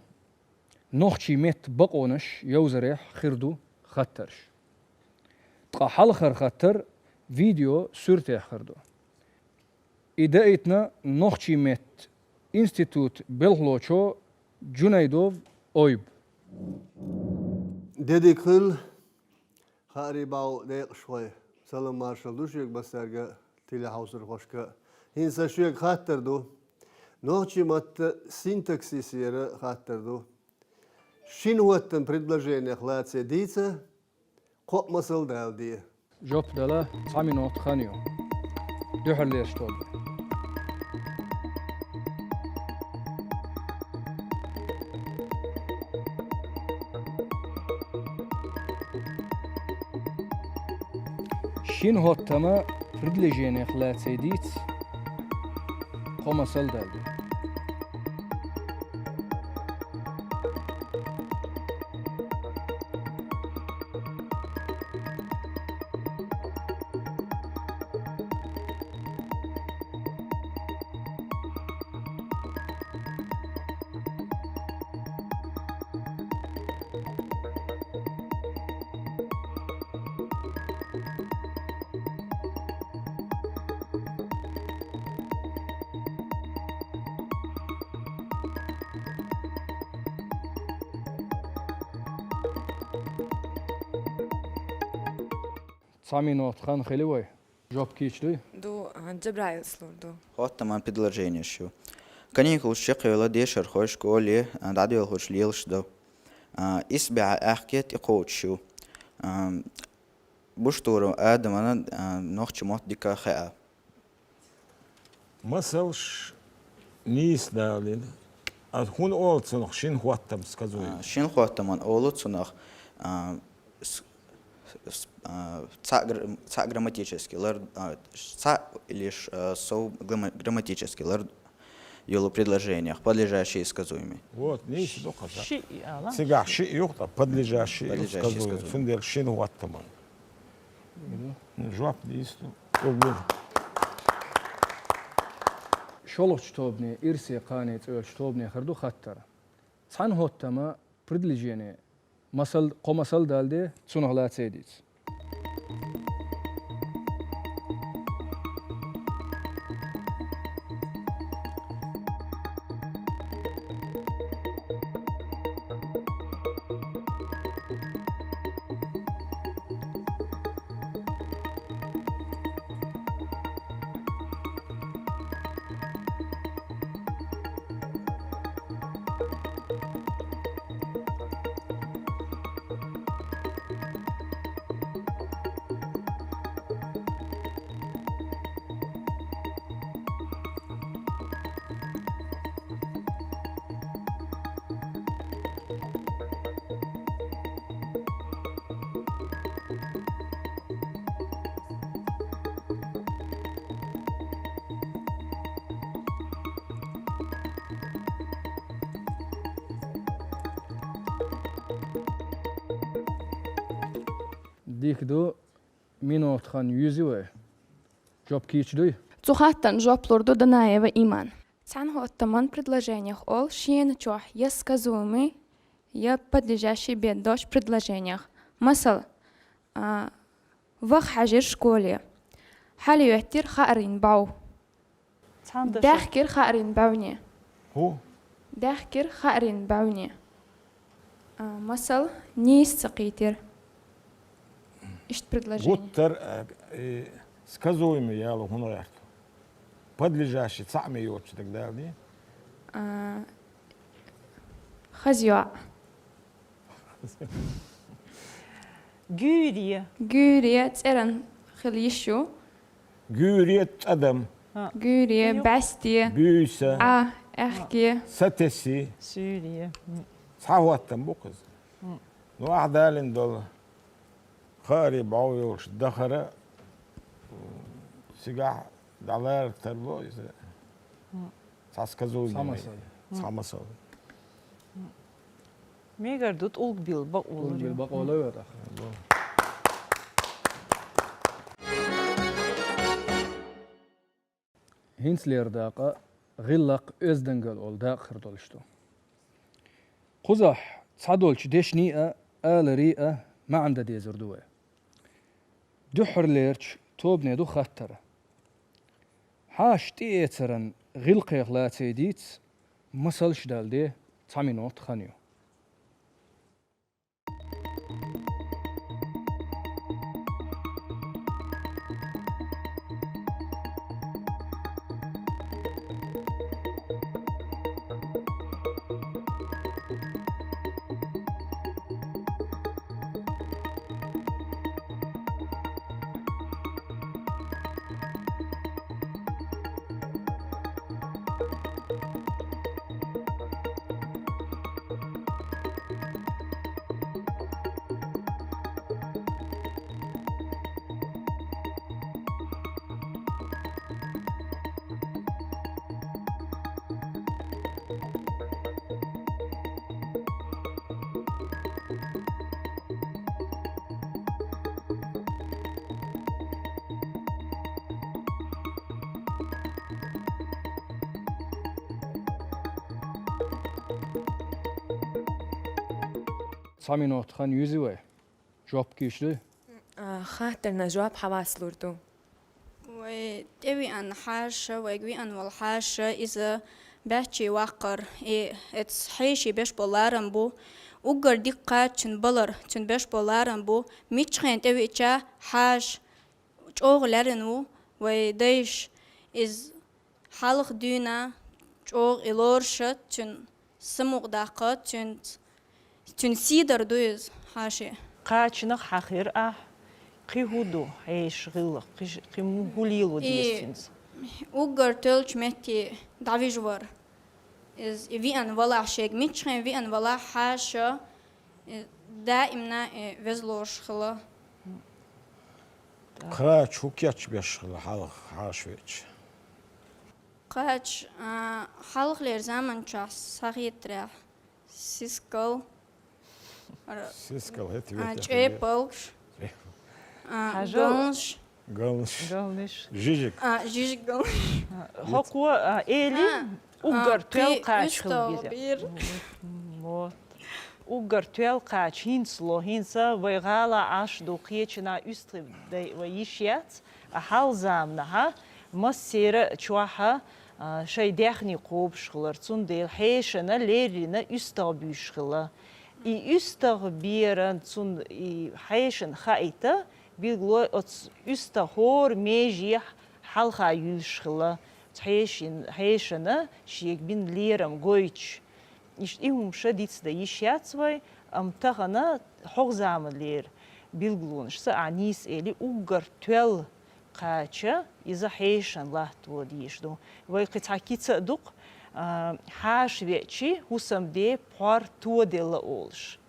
Нохчийн меттан бакъонаш йовзарехь хир ду хаттарш. Ткъа хьалхара хаттар видео суьртехь хир ду. И даийтина нохчийн меттан институтан белхалочо Джунайдов Ойба. Де дика хуьлда, хаарий бӀаьвла декъашхой. Салам-маршалла ду шуьга массаьрга а, телехьовсархошка а. ХӀинца сан шуьга хаттар ду. Нохчийн маттан синтаксисера хаттар ду. Шина хӀоттаман предложенех лаций дийца, кхо масал дала де. Жоп дала цхьа минот хан ю. Дуьххьарлерчу тобанна. Шина хӀоттаман предложенех лаций дийца, кхо масал дала де. Цхьа минот хан хили вай. Жоп кийча дуй? Ду, а, Джабраилс лур ду. ХӀоттаман предложенеш ю. Каникулаш чекхйоьлла дешархой школе, а, дӀадоьлхуш лелаш ду. А, исс бӀе аьхке тӀекхочуш ю. А, Буштуров Адамана, а, нохчийн мотт дика хаьа. Масалш нийса далийна. А хӀунда олу цунах шина хӀоттаман сказуем? А, шина хӀоттаман олу цунах, а, с-, с-, а, цхьаъ гр-, цхьаъ грамматически лар-, а, цхьаъ или ж, а, сов грамма-, грамматически лар йолу предложениях подлежащие и сказуемые. Вот, нийса ду хаза. Шиъ ала? Цигахь шиъ ю-кх, ткъа подлежащие и сказуемые. Подлежащие и сказуемые. Цундела шина хӀоттаман. Жоп дийцу. ШолгӀачу тобане, ирсе кхане цӀоьллачу тобане хир ду хаттар. Цхьана хӀоттаман предложени, масал, кхо масал дала де, цунах лаций дийца. Дика ду, минот хан юьзу вай. Жоп кийча дуй? Цу хаттарна жоп лур ду Данаева Иман. Цхьана хӀоттаман предложенех олу шена чохь я сказуемый, я подлежащий бен долчу предложенех. Масала, а, ваха хьаьжира школе. Хьалайоьттира хаарийн бӀов. Цхьана даша. Даьхкира хаарийн бӀовне. ХӀу? Даьхкира хаарийн бӀовне. А, масала, нийса ца кхийтира. Иштта предложение. Гуттар, а, и, сказуемый яло хӀунда гӀерта? Подлежащий цхьаъ ма йоцуш дагадалий? А, хаза йоӀ. Гуьйре. Гуьйре цӀеран хила йиш ю. Гуьйре, цӀадам. Гуьйре, бӀаьсте. Буьйса. Ӏа, аьхке. Сатесси. Суьйре. Цхьа хӀоттам бу-кх из. Ну, ахь далийна долу хаарий бӀов йолуш дахара, цигахь дӀалара тарло иза. Цхьа сказуй. Цхьа масал. Цхьа масал. Мегар ду, тӀулг билла бакъо лур ю. ТӀулг билла бакъо лур ю тӀаккха. ХӀинцалера дакъа «ГӀиллакх, оьздангалла» олу дакъа хир долуш ду. Кхузахь цхьадолчу дешнийн а, аларийн а маьӀна дан дезар ду вай. Дуьххьарлерчу тобане ду хаттар. Хьаша тӀеэцаран гӀиллакхех лаций дийца масалш далде цхьа минот хан ю. Цхьа минот хан юьзу вай. Жоп кийча дуй? А, хаттарна жоп хьавац лур ду. Вай тӀевеана хьаша, вайга веана волу хьаша, иза баьччий ваккхар, и эцу хьеший беш болу ларам бу. Уггар дика кхаччун балар цуьнан беш болу ларам бу. Миччахьен тӀевеача хьаша чӀогӀа леррина ву вай дайша. Иза хьалха дуьйна чӀогӀа и лоруш а, цуьнан самукъадаккха, цуьнца, цуьнан сийдар ду иза хьаша. Кхачанах хьахийра ахь, кхин хӀун ду хьешан гӀиллакх, кхин ш-, кхин хӀун лело деза цуьнца? Уггар тоьллачу метте дӀавижа вар. Иза и веана валахь, шега миччахьен веана валахь хьаша, и даимна и веза лоруш хила. Кхача хӀун кечбеш хила хьалха хьаша веача? Кхача, а, хьалхалера заман чохь схьахетарехь, сискал, р-, сискал, хӀета а, ветта чӀепалгаш, а, хьажал, галнаш. Галнаш. Галнаш. Жижиг. А, жижиг галнаш. А, хӀокхо, а, эли, а, уггар а, тоьлла кхача хила беза. М, вот. Уггар тоьлла кхача хӀинца ло, хӀинца вай гӀала Ӏаш ду, кхечанхьа уьстагӀий дай вай йиш яц, а хьалха заманахьа массеран а чохьа, а, шайн даьхни кхобуш хилар, цундела хьешана леррина уьстагӀ буьйш хила. И уьстагӀ беран цунна и хьешана хаийта, билгало оцу уьстагӀ хӀора меже хьалха юьллуш хила, хьешин-, хьешана шега бина лерам гойтуш. Иштта и хӀума ша дицдан йиш яц вай, амма тахана хӀокху заманлера билгалонашца ахь нийса эли, уггар тоьлла кхача, иза хьешан латто дийш ду. Вай кхин цхьа кица а ду-кх, а, хьаша веачи, хӀусамде пхьор тоделла олуш.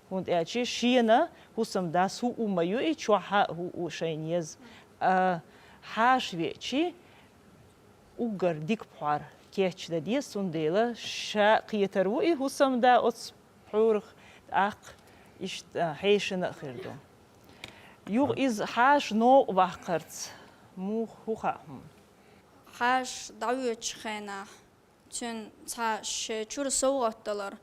ХӀунда аьлча шена хӀусамдас хӀуъу ма ю и, чохьа хӀуъу шайна еза. А, хьаша веачи, уггар дика пхьор кечдан деза, цундела ша кхетар ву и хӀусамда оцу пхьорах, тӀаккха иштта хьешана а хир ду. Юха иза хьаша новкъа ваккхарца муха хӀун хаьа хьуна? Хьаша дӀавоьдучу хенахь, цуьнан цхьа шен чуьра совгӀат далар,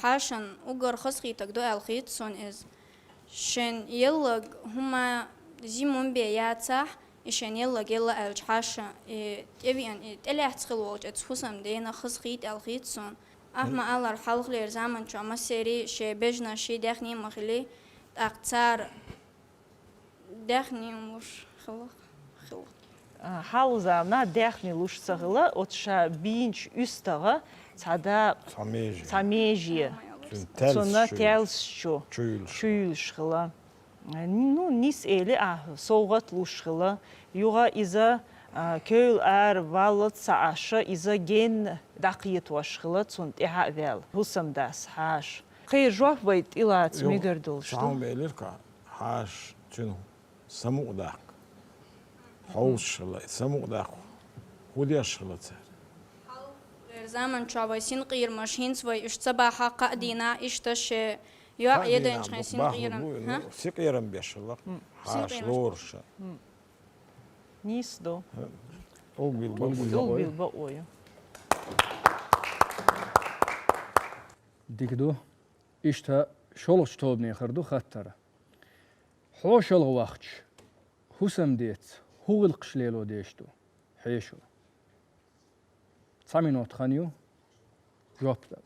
хьашан уггар хазахийтаг ду аьлла хета суна иза. Шен еллаг хӀума зимун бен яцахь, и шен еллаг елла аьлча хьаша, и тӀевеана, и тӀелаьцна хила волчу эцу хӀусамдена хазахийта аьлла хета суна. Ахьа ма-аллара, хьалхалера заман чохь массерий шен бежанаш, шен даьхни ма хили, тӀаккха цара даьхни луш хила, хила. А, хьалха заманахь даьхни луш ца хила, оцу ша бийначу уьстагӀа цхьа дакъа, цхьа меже, цхьа меже, цуьнан таьлсачу, цунна таьлсачу чу юьллуш, чу юьллуш хила. Ну, нийса эле а, совгӀат луш хилла. Юха иза, а, кевлла ара валлалц ца Ӏаш, иза генна дӀакхетош хилла, цунна тӀаьхьа а ваьлла. ХӀусамдас хьаша. Кхин жоп вай тӀелаца мегар долуш ду. Цхьа хӀума элира-кх, хьаша цуьнан самукъадаккха. Хьовсуш хилла, самукъадаккха. ХӀун деш хилла цара? Хьалхара заманчохь вай синкъерамаш хӀинца вай уьш ца бахьа кхаа дийнахь, иштта шен йоӀ единчхьан синкъерам. Ну, синкъерам беш хилла. Хьаша лоруш. Нийса ду. ТӀулг билла бакъо ю. ТӀулг билла бакъо ю. Дика ду. Иштта шолгӀачу тобанехара ду хаттар. ХьошалгӀа вахча, хӀусамдеца хӀун гӀиллакхаш лело дезаш ду? Хьешо. Цхьа минот хан ю жоп дала.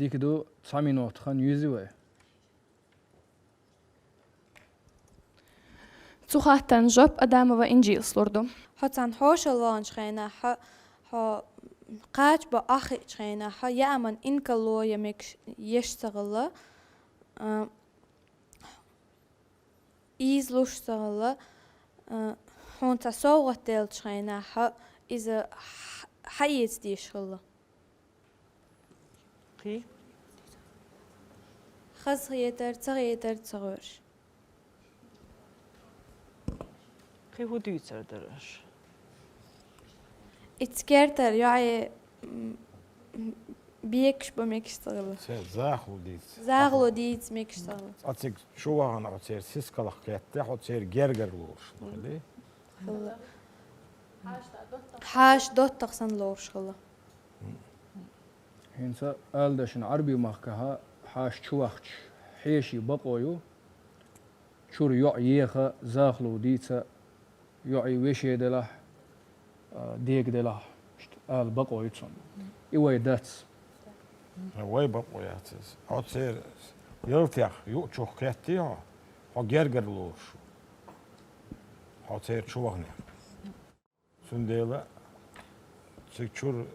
Дика ду, цхьа минот хан юьзи вай. Цу хаттарна жоп Адамова Инжилас лур ду. Хьо цхьана хьошалгӀа ваханчу хенахь, хьо кхача бо аххиъчу хенахь, хьо яаман инкалло я мегаш еш ца хилла, а, ийзалуш ца хилла, а, хьуна цхьа совгӀат деллачу хенахь, хьо иза хьа-, хьаэца дезаш хилла. Кхин? Хазахетар, ца хетар ца гӀоьртуш. Кхин хӀун дуьйцур дара аша? Ицца кертара йоӀе, м, м, бекаш бан мегаш ца хилла. Церан захало дийца. Захало дийца мегаш ца хилла. Цкъа цига чу вахана хьо церан сискалх кхетта, хьо церан гергара лоруш хилла. Хилла. Хьаша доттагӀа санна лоруш хилла. ХӀинца ала дашна Ӏарбийн махкахь хьаша чу вахча хьеший бакъо ю, чуьра йоӀ еха, захало дийца, йоӀе веше делахь, а, дега делахь, иштта ала бакъо ю цунна. И вай дац. Вай бакъо яц иза. Хьо церан ялтех юучух кхеттий хьо, хьо гергара лоруш ву. Хьо церан чу ваханехь. Цундела цига чуьра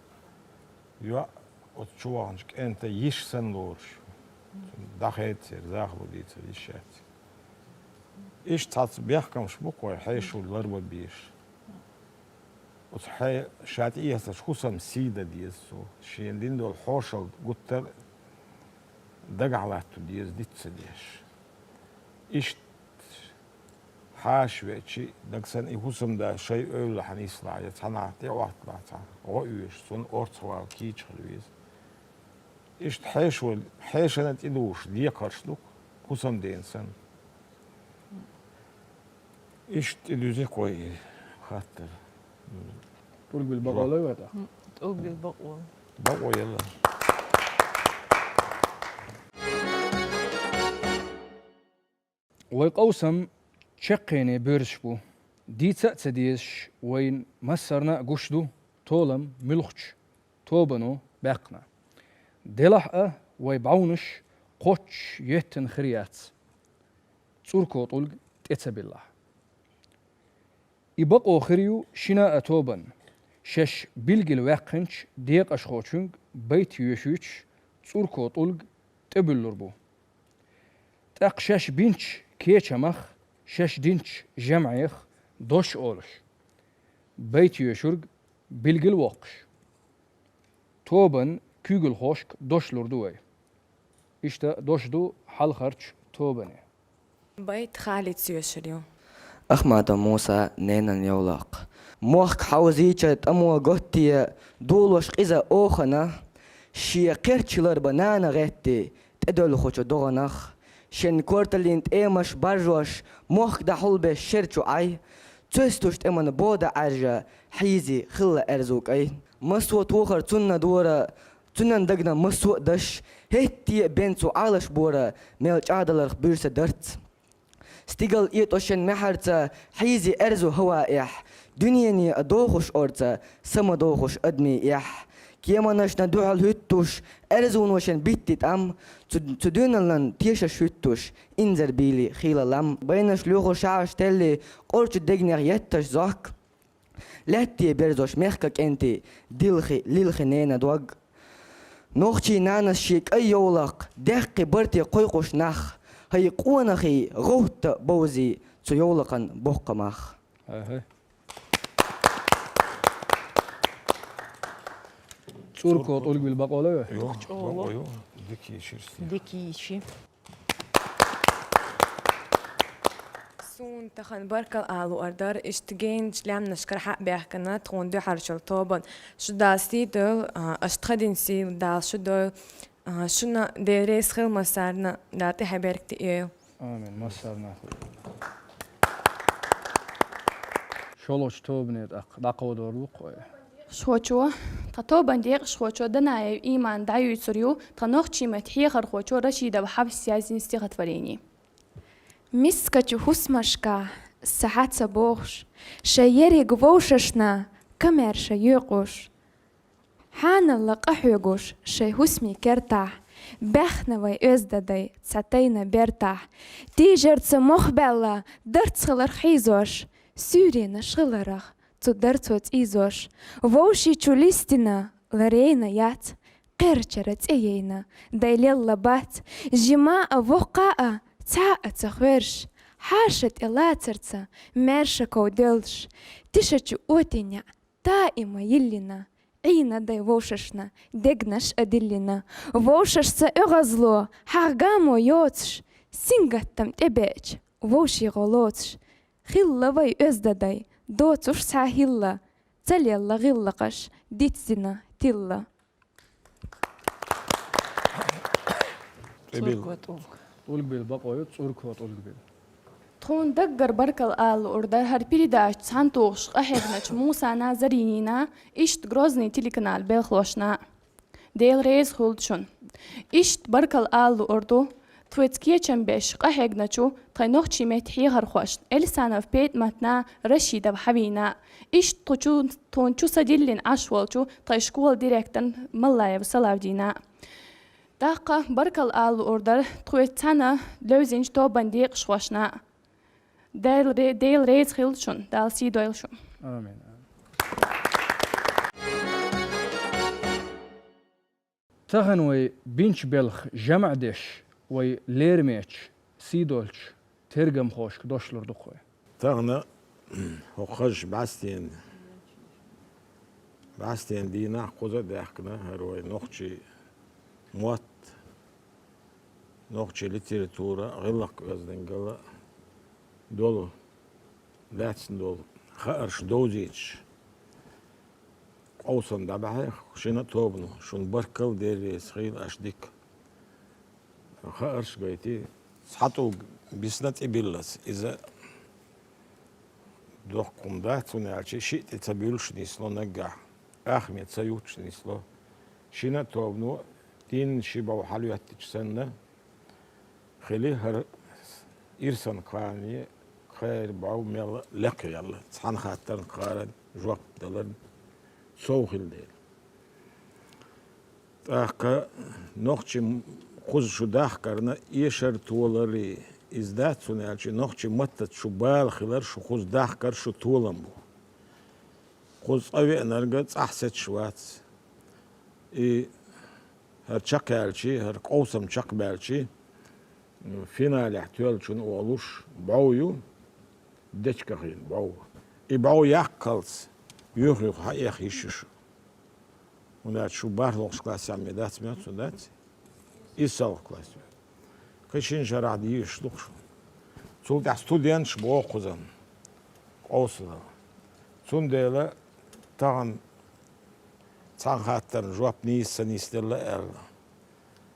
йоӀ оцу чу ваханчу кӀентан йиша санна лоруш ю. Цунна дӀахеда церан, захало дийцар йиш яц. Иштта цхьацца бехкамаш бу-кх вай хьешо ларбан безаш. Оцу хье-, ша тӀеэцначу хӀусаман сий дан деза цо, шена дина долу хьошалла гуттар а дагахь латто деза, диц ца деш. Иштта хьаша веача, дагахь санна и хӀусамда шайн эвлахь нислахь, я цхьанхьа тӀе а хӀотталахь, цхьа гӀо оьшу, цунна орцахвала кийча хила веза. Иштта хьешо, хьешана тӀедужуш декхарш ду-кх, хӀусамдена санна. Иштта тӀедуьзи-кх вай и хаттар. ТӀулг билла бакъо лой вай тӀаккха? ТӀулг билла бакъо. Бакъо елла. Вай къовсам чаккхене боьрзуш бу. Дийца а ца дезаш, вайна массарна а гуш ду толам муьлххачу тобано баьккхина. Делахь а, вай бӀаьвнаш кхоччуш еттина хир яц. ЦӀурко тӀулг тӀе ца биллахь. И бакъо хир ю шина а тобанна, шаьш билггал ваьккхинчу декъашхочуьнга байт йоьшуьйтуш цӀурко тӀулг тӀебуьллур бу. ТӀаккха шаьш бинчу кечамах, шаьш динчу жамӀех дош олуш, байт йоьшург билггал воккхуш, тобанан куьйгалхошка дош лур ду вай. Иштта дош ду хьалхарчу тобане. Байт Халица йоьшур ю. Ахматов Муса, «Ненан йовлакх». Мохк хьовзийча тӀамо готте, долош къиза охана, шен кхерч хилар ба нана гӀетте, тӀедоьлхучу догӀанах, шен корталлин тӀемаш баржош, мохк дӀахьулбеш шер чу Ӏай, цоьстуш тӀеман бода Ӏаьржа, хьийзи хилла аьрзу кӀай. Массо а тохар цунна дора, цуннан дагна массо а даш, хӀетте а бен цу Ӏалаш бора, мел чӀагӀдаларх буьрса дарц. Стигал этӀо шен маьхьарца, хьийзи аьрзу хӀаваэхь, дуьнене а дохуш орца, са ма дохуш адамий эхь. Кеманашна дуьхьал хӀуьттуш, аьрзуно шен битти тӀам, цу, цу дуьналлан тешаш хӀуьттуш, инзар бийли хийла лам. Байнаш лоьхуш шаьш телли, къорчу дегнех етташ зохк. Лаьтте берзош мехка кӀентий, дилхи, лилхи ненан дог. Нохчий нанас шен кӀай йовлакх, даьккхи барте кхойкхуш нах, хӀай къонахий, гӀовтта бовзий цу йовлакхан боккха мах. Ага. ЦӀурко тӀулгбил бакъо ло ве? Ю, чӀогӀа. Бакъо ю. Дикий ширси. Дикий ши. Суна тахана баркалла ала луъар дара, иштта генчу лаьмнашкара хьа а баьхкина, тхуна дуьхьарчул тобан. Шу Дала сий дойла, а, аша тхан дина сий Дала шу дойла, а, шуна Дела реза хила массарна, Дала тӀаьхье беркате йойла. Амин, массарна. ШолгӀачу тобане тӀаккха дӀакховдор ву-кх вай. Шхочо, тхан тобан декъашхочо Данаев Иман дӀаюьйцур ю тхан нохчийн меттан хьехархочо Рашидова Хьафсас язйина стихотворени. Мискачу хӀусамашка сахьа ца бохуш, шайн ерриг вовшашна камаьрша йоькъуш, хьаналла къахьоьгуш шайн хӀусамийн кертахь, баьхна вай оьзда дай цхьа тайна бертахь, тийжарца мох баьлла дарц хиларх хьийзош, суьйренаш хиларах цу дарцо цӀийзош, вовшийн чу листина ларийна яц, кхерчара цӀе яйна дай лелла бац, жима а, воккха а, цхьа а ца хьоьжуш, хьаша тӀе лацарца маьрша ков доьллуш, тишачу отин неӀ таима йиллина, Ӏийна дай вовшашна дегнаш а диллина, вовшашца оьгӀазло хьагӀ гамо йоцуш, сингаттам тӀебеача вовшийн гӀо лоцуш, хилла вай оьзда дай, доцуш цхьа хӀилла, ца лелла гӀиллакхаш дицдина тилла. ТӀебил. ЦӀурко тӀулг. ТӀулгбил бакъо ю, цӀурко тӀулгбил. Тхуна даггара баркалла ала луъур дара хӀара передача цхьаьнатухуш къахьегначу Мусана, Заринина, иштта Грозный телеканал белхалошна. Дела реза хуьлда шуна. Иштта баркалла ала луъур ду тхоьца кечам беш къахьегначу тхайн нохчийн меттан хьехархошна Эльсанова ПетӀаматна, Рашидова Хьавина, иштта тху чу, тхуна чу са диллина Ӏаш волчу тхайн школан директорна Маллаева Салавдина. ТӀаккха баркалла ала луъур дара тхоьца цхьаьна левзинчу тобан декъашхошна. Дела ре-, Дела реза хуьлда шуна, Дала сий дойла шуна. Амин. Тахана вай бинчу белхан жамӀ деш, вай лермечу, сий долчу тергамхошка дошлур ду-кх вай. Тахана хӀокху хазачу бӀаьстенан, бӀаьстенан дийнахь кхуза а даьхкина хӀара вай нохчийн мотт, нохчийн литература, гӀиллакх-оьздангалла долу, лаьцна долу хаарш довзийча, къовсам дӀабахьа шина а тобано, шуна баркалла, Дела реза хуьлда, аша дика хаарш гайтина. Цхьа тӀулг бисна тӀебиллалц, иза доккха хӀума дац, хӀунда аьлча шиъ тӀе ца буьллуш нисло наггахь, ахме ца юттуш нисло. Шина а тобано дийнна ши бӀов хьалоьттича санна, хили хӀара ирсан кхане кхеран бӀов мел лекхъяьлла, цхьана хаттарна кхаран жоп даларна сов хилла дела. ТӀаккха нохчийн кхуза шу дахкарна эшар толаре иза дац, хӀунда аьлча нохчийн маттаца шу бала хилар, шу кхуза дахкар шу толам бу. Кхуза цӀа веанарг цӀахь сецаш вац. И хӀара чекхъяьлча, хӀара къовсам чекхбаьлча, финалехь тоьллачунна олуш бӀов ю, дечигахь йина бӀов. И бӀов яккхалц юх-юха хьаэха йиш ю шу. ХӀунда аьлча шу бархӀлагӀчу классехь ме дац моьтту, дац? ИссалгӀа класс ю. Кхин шина шарахь дезаш ду-кх шу. Цул тӀаьхьа студенташ боху кхузан къовсалла. Цундела тахана цхьана хаттарна жоп нийса ца нисделла аьлла.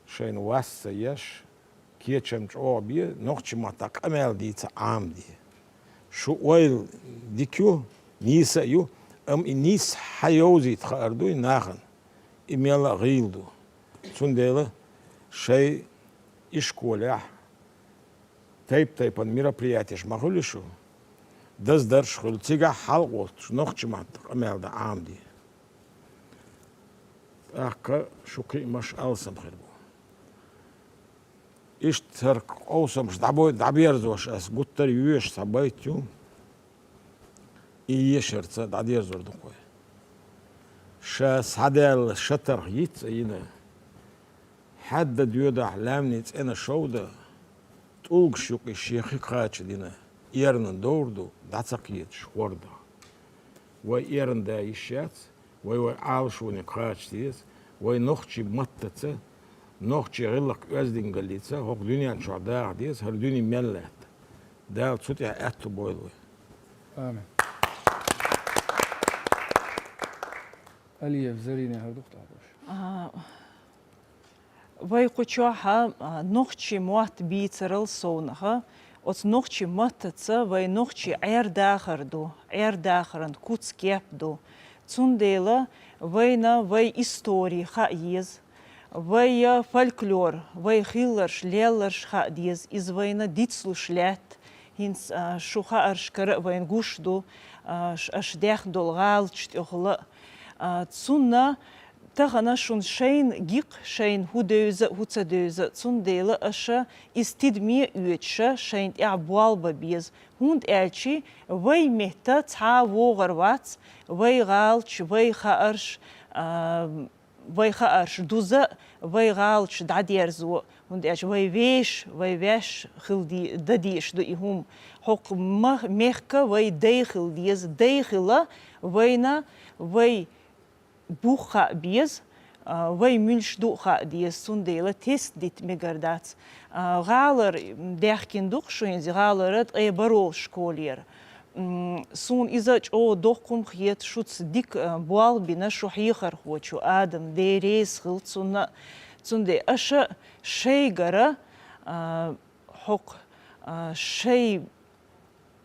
Шайна вас ца еш, кечам чӀогӀа бе, нохчийн маттахь къамел дийца Ӏамаде. Шу ойла дика ю, нийса а ю, амма и нийса хьан йовзийта хаар дуй нахана, и мелла а гӀийла ду. Цундела шайн ишколехь тайп-тайпана мероприятеш ма хуьлу шу, даздарш а хуьлу, цигахь хьалакхуьттуш нохчийн маттахь къамел дан Ӏамаде. ТӀаккха шу кхиамаш алсам хир бу. Иштта хӀара къовсамаш дӀабой-, дӀаберзош ас гуттар а йоьшу цхьа байт ю. И ешарца дӀадерзор ду-кх вай. Ша схьадаьлла шатарх йиц а йина, хьаьдда доьдахь лаьмнийн цӀена шовда, тӀулгаш юкъе шен хи кхача дина, эрна довр ду, дӀа ца кхеташ хӀорда. Вай эрна да йиш яц, вай вай Ӏалашоне кхача деза, вай нохчийн маттаца, нохчийн гӀиллакх-оьздангаллица хӀокху дуьнен чохь даха деза, хӀара дуьне мел лаьтта. Дала цу тӀехь аьтту бойла вай. Амин. Алиев Зарине хӀара ду-кх тӀаккха. А, вай кху чохь, а, нохчийн мотт бийцарал совнаха, оцу нохчийн маттаца вай нохчийн Ӏер-дахар ду, Ӏер-дахаран куц-кеп ду. Цундела вайна вай истори хаа еза, вай фольклор, вай хилларш, лелларш хаа деза, иза вайна дицлуш лаьтта. ХӀинца, а, шу хаарш кара а вайна гуш ду, а, ш-, аша даьхна долу гӀалаташ тӀехула а. А, цунна тахана шуна шайна гикъ, шайна хӀу девза а, хӀу ца девза а, цундела аша иза тидаме а оьцуша, шайна тӀехь болх бан беза, хӀунда аьлча вай метта цхьа а вогӀур вац, вай гӀалаташ, вай хаарш, а, вай хаарш дуза а, вай гӀалаташ дӀадерзо а, хӀунда аьлча вай вешан, вай ваьшшан хила де-, дан дезаш ду и хӀума. ХӀокху ма-, мехка вай дай хила деза, дай хила вайна вай бух хаа беза, а, вай муьлш ду а хаа деза, цундела тест дита мегар дац. А, гӀалара даьхкина ду-кх шу, хӀинца гӀалара ткъе бархӀолгӀачу школера. М, суна иза чӀогӀа доккха хӀума хета, шуьца дика, а, болх бина шу хьехархочо, Адам, Дела реза хила цунна. Цундела аша шайгара, а, хӀокху, а, шай,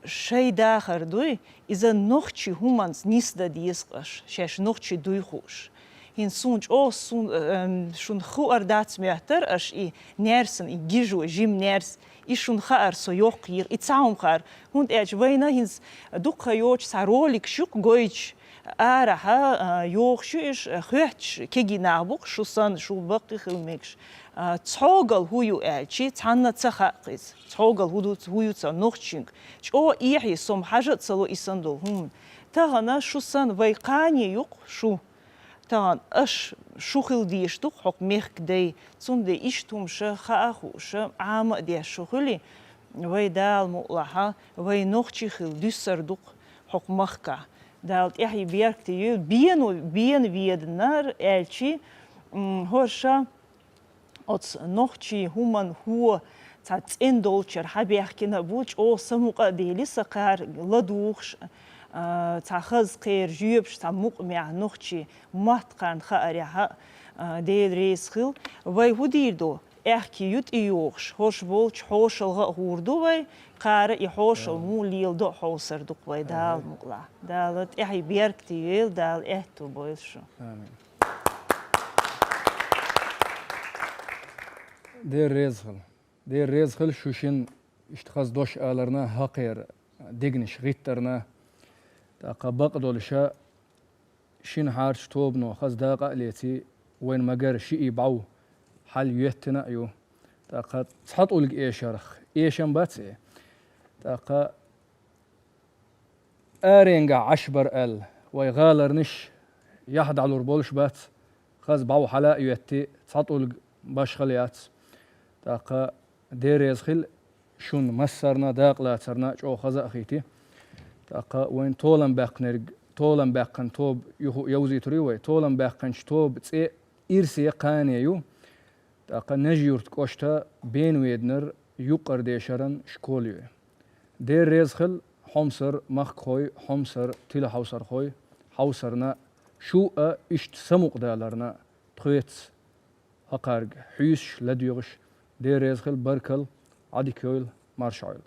шай дахар дуй, иза нохчийн хӀуманца нисдан деза-кх аша, шаьш нохчий дуй хууш. ХӀинца суна чӀогӀа сун-, эм, шуна хуур дац моьттура аша и наьрсана, и гижо, жима наьрс, и шуна хаар со йоккхийра, и цхьа хӀума хаар. ХӀунда аьлча вайна хӀинца дуккха йоцуш цхьа роликаш ю-кх гойтуш, арахьа, а, йохуш ю уьш, а, хоьттуш кегий нах бу-кх шу санна, шу баккхий хила мегаш. А, цхьогал хӀу ю аьлча, цхьанна ца хаьа-кх иза. Цхьогал хӀу ду, хӀу ю цхьа нохчинг. ЧӀогӀа эхье, со-м хьажа а ца ло и санна долу хӀума. Тахана шу санна вай кхане ю-кх шу. Тахана аша шу хила дезаш ду-кх хӀокху мехкан дай. Цундела иштта хӀума ша хаа а хууша, Ӏама а деш шу хуьлий, вай Дала мукъалахь, вай нохчий хила дуьсур ду-кх хӀокху махкахь. Дала тӀаьхье беркате йойла, бено, бен веданар аьлча, м, хӀорша оцу нохчийн хӀуманан хӀу цхьа цӀена долчуьра хьабаьхкина а бу, чӀогӀа самукъа а дели, сан кхара ладугӀуш, а, цхьа хаза кхеран жоьпаш, цхьа мукъамехь нохчийн мотт кхарна хаарехь а, а, Дела реза хила. Вай хӀу дийр ду? Аьхки ю тӀейогӀуш, хӀорш болчу хьошалгӀа а гӀур ду вай, кхара и хьошалла муха леладо а хьовсур ду-кх вай Дала мукъалахь. Дала тӀаьхье беркате йойла, Дала аьтту бойла шу. Амин. Дера реза хила. Дера реза хила шу шина иштта хаза дош аларна, хӀокхеран дегнаш гӀиттарна. ТӀаккха бакъдолуша шина хьарчу тобано хаза дакъа а леций, вайн магара шиъ бӀов хьал йоьттина а ю. ТӀаккха цхьа тӀулг эшарх эшам бац и. ТӀаккха аренгахь Ӏаш бара аьлла, вай гӀаларнаш яхь дӀалур болуш бац, хаза бӀов хьала а йоьттий, цхьа тӀулг башхал яц. ТӀаккха дереза хила шуна массарна, дакъа лацарна чӀогӀа хаза а хийти. ТӀаккха вайн толам баьккхинарг, толам баьккхина тоба юха а йовзуьйтур ю вай. Толам баьккхинчу тоба цӀе Ирсе кхане ю. ТӀаккха Нажи-Юрт кӀошта Бенведнар юккъара дешаран школа ю. Дера реза хила, хьомсара махкахой, хьомсара телехьовсархой, хьовсарна, шу а иштта самукъадаларна, тхоьца хьакхарга хьуьйсуш, ладоьгӀуш. Дера реза хила, баркалла, Ӏадика йойла, марша Ӏойла.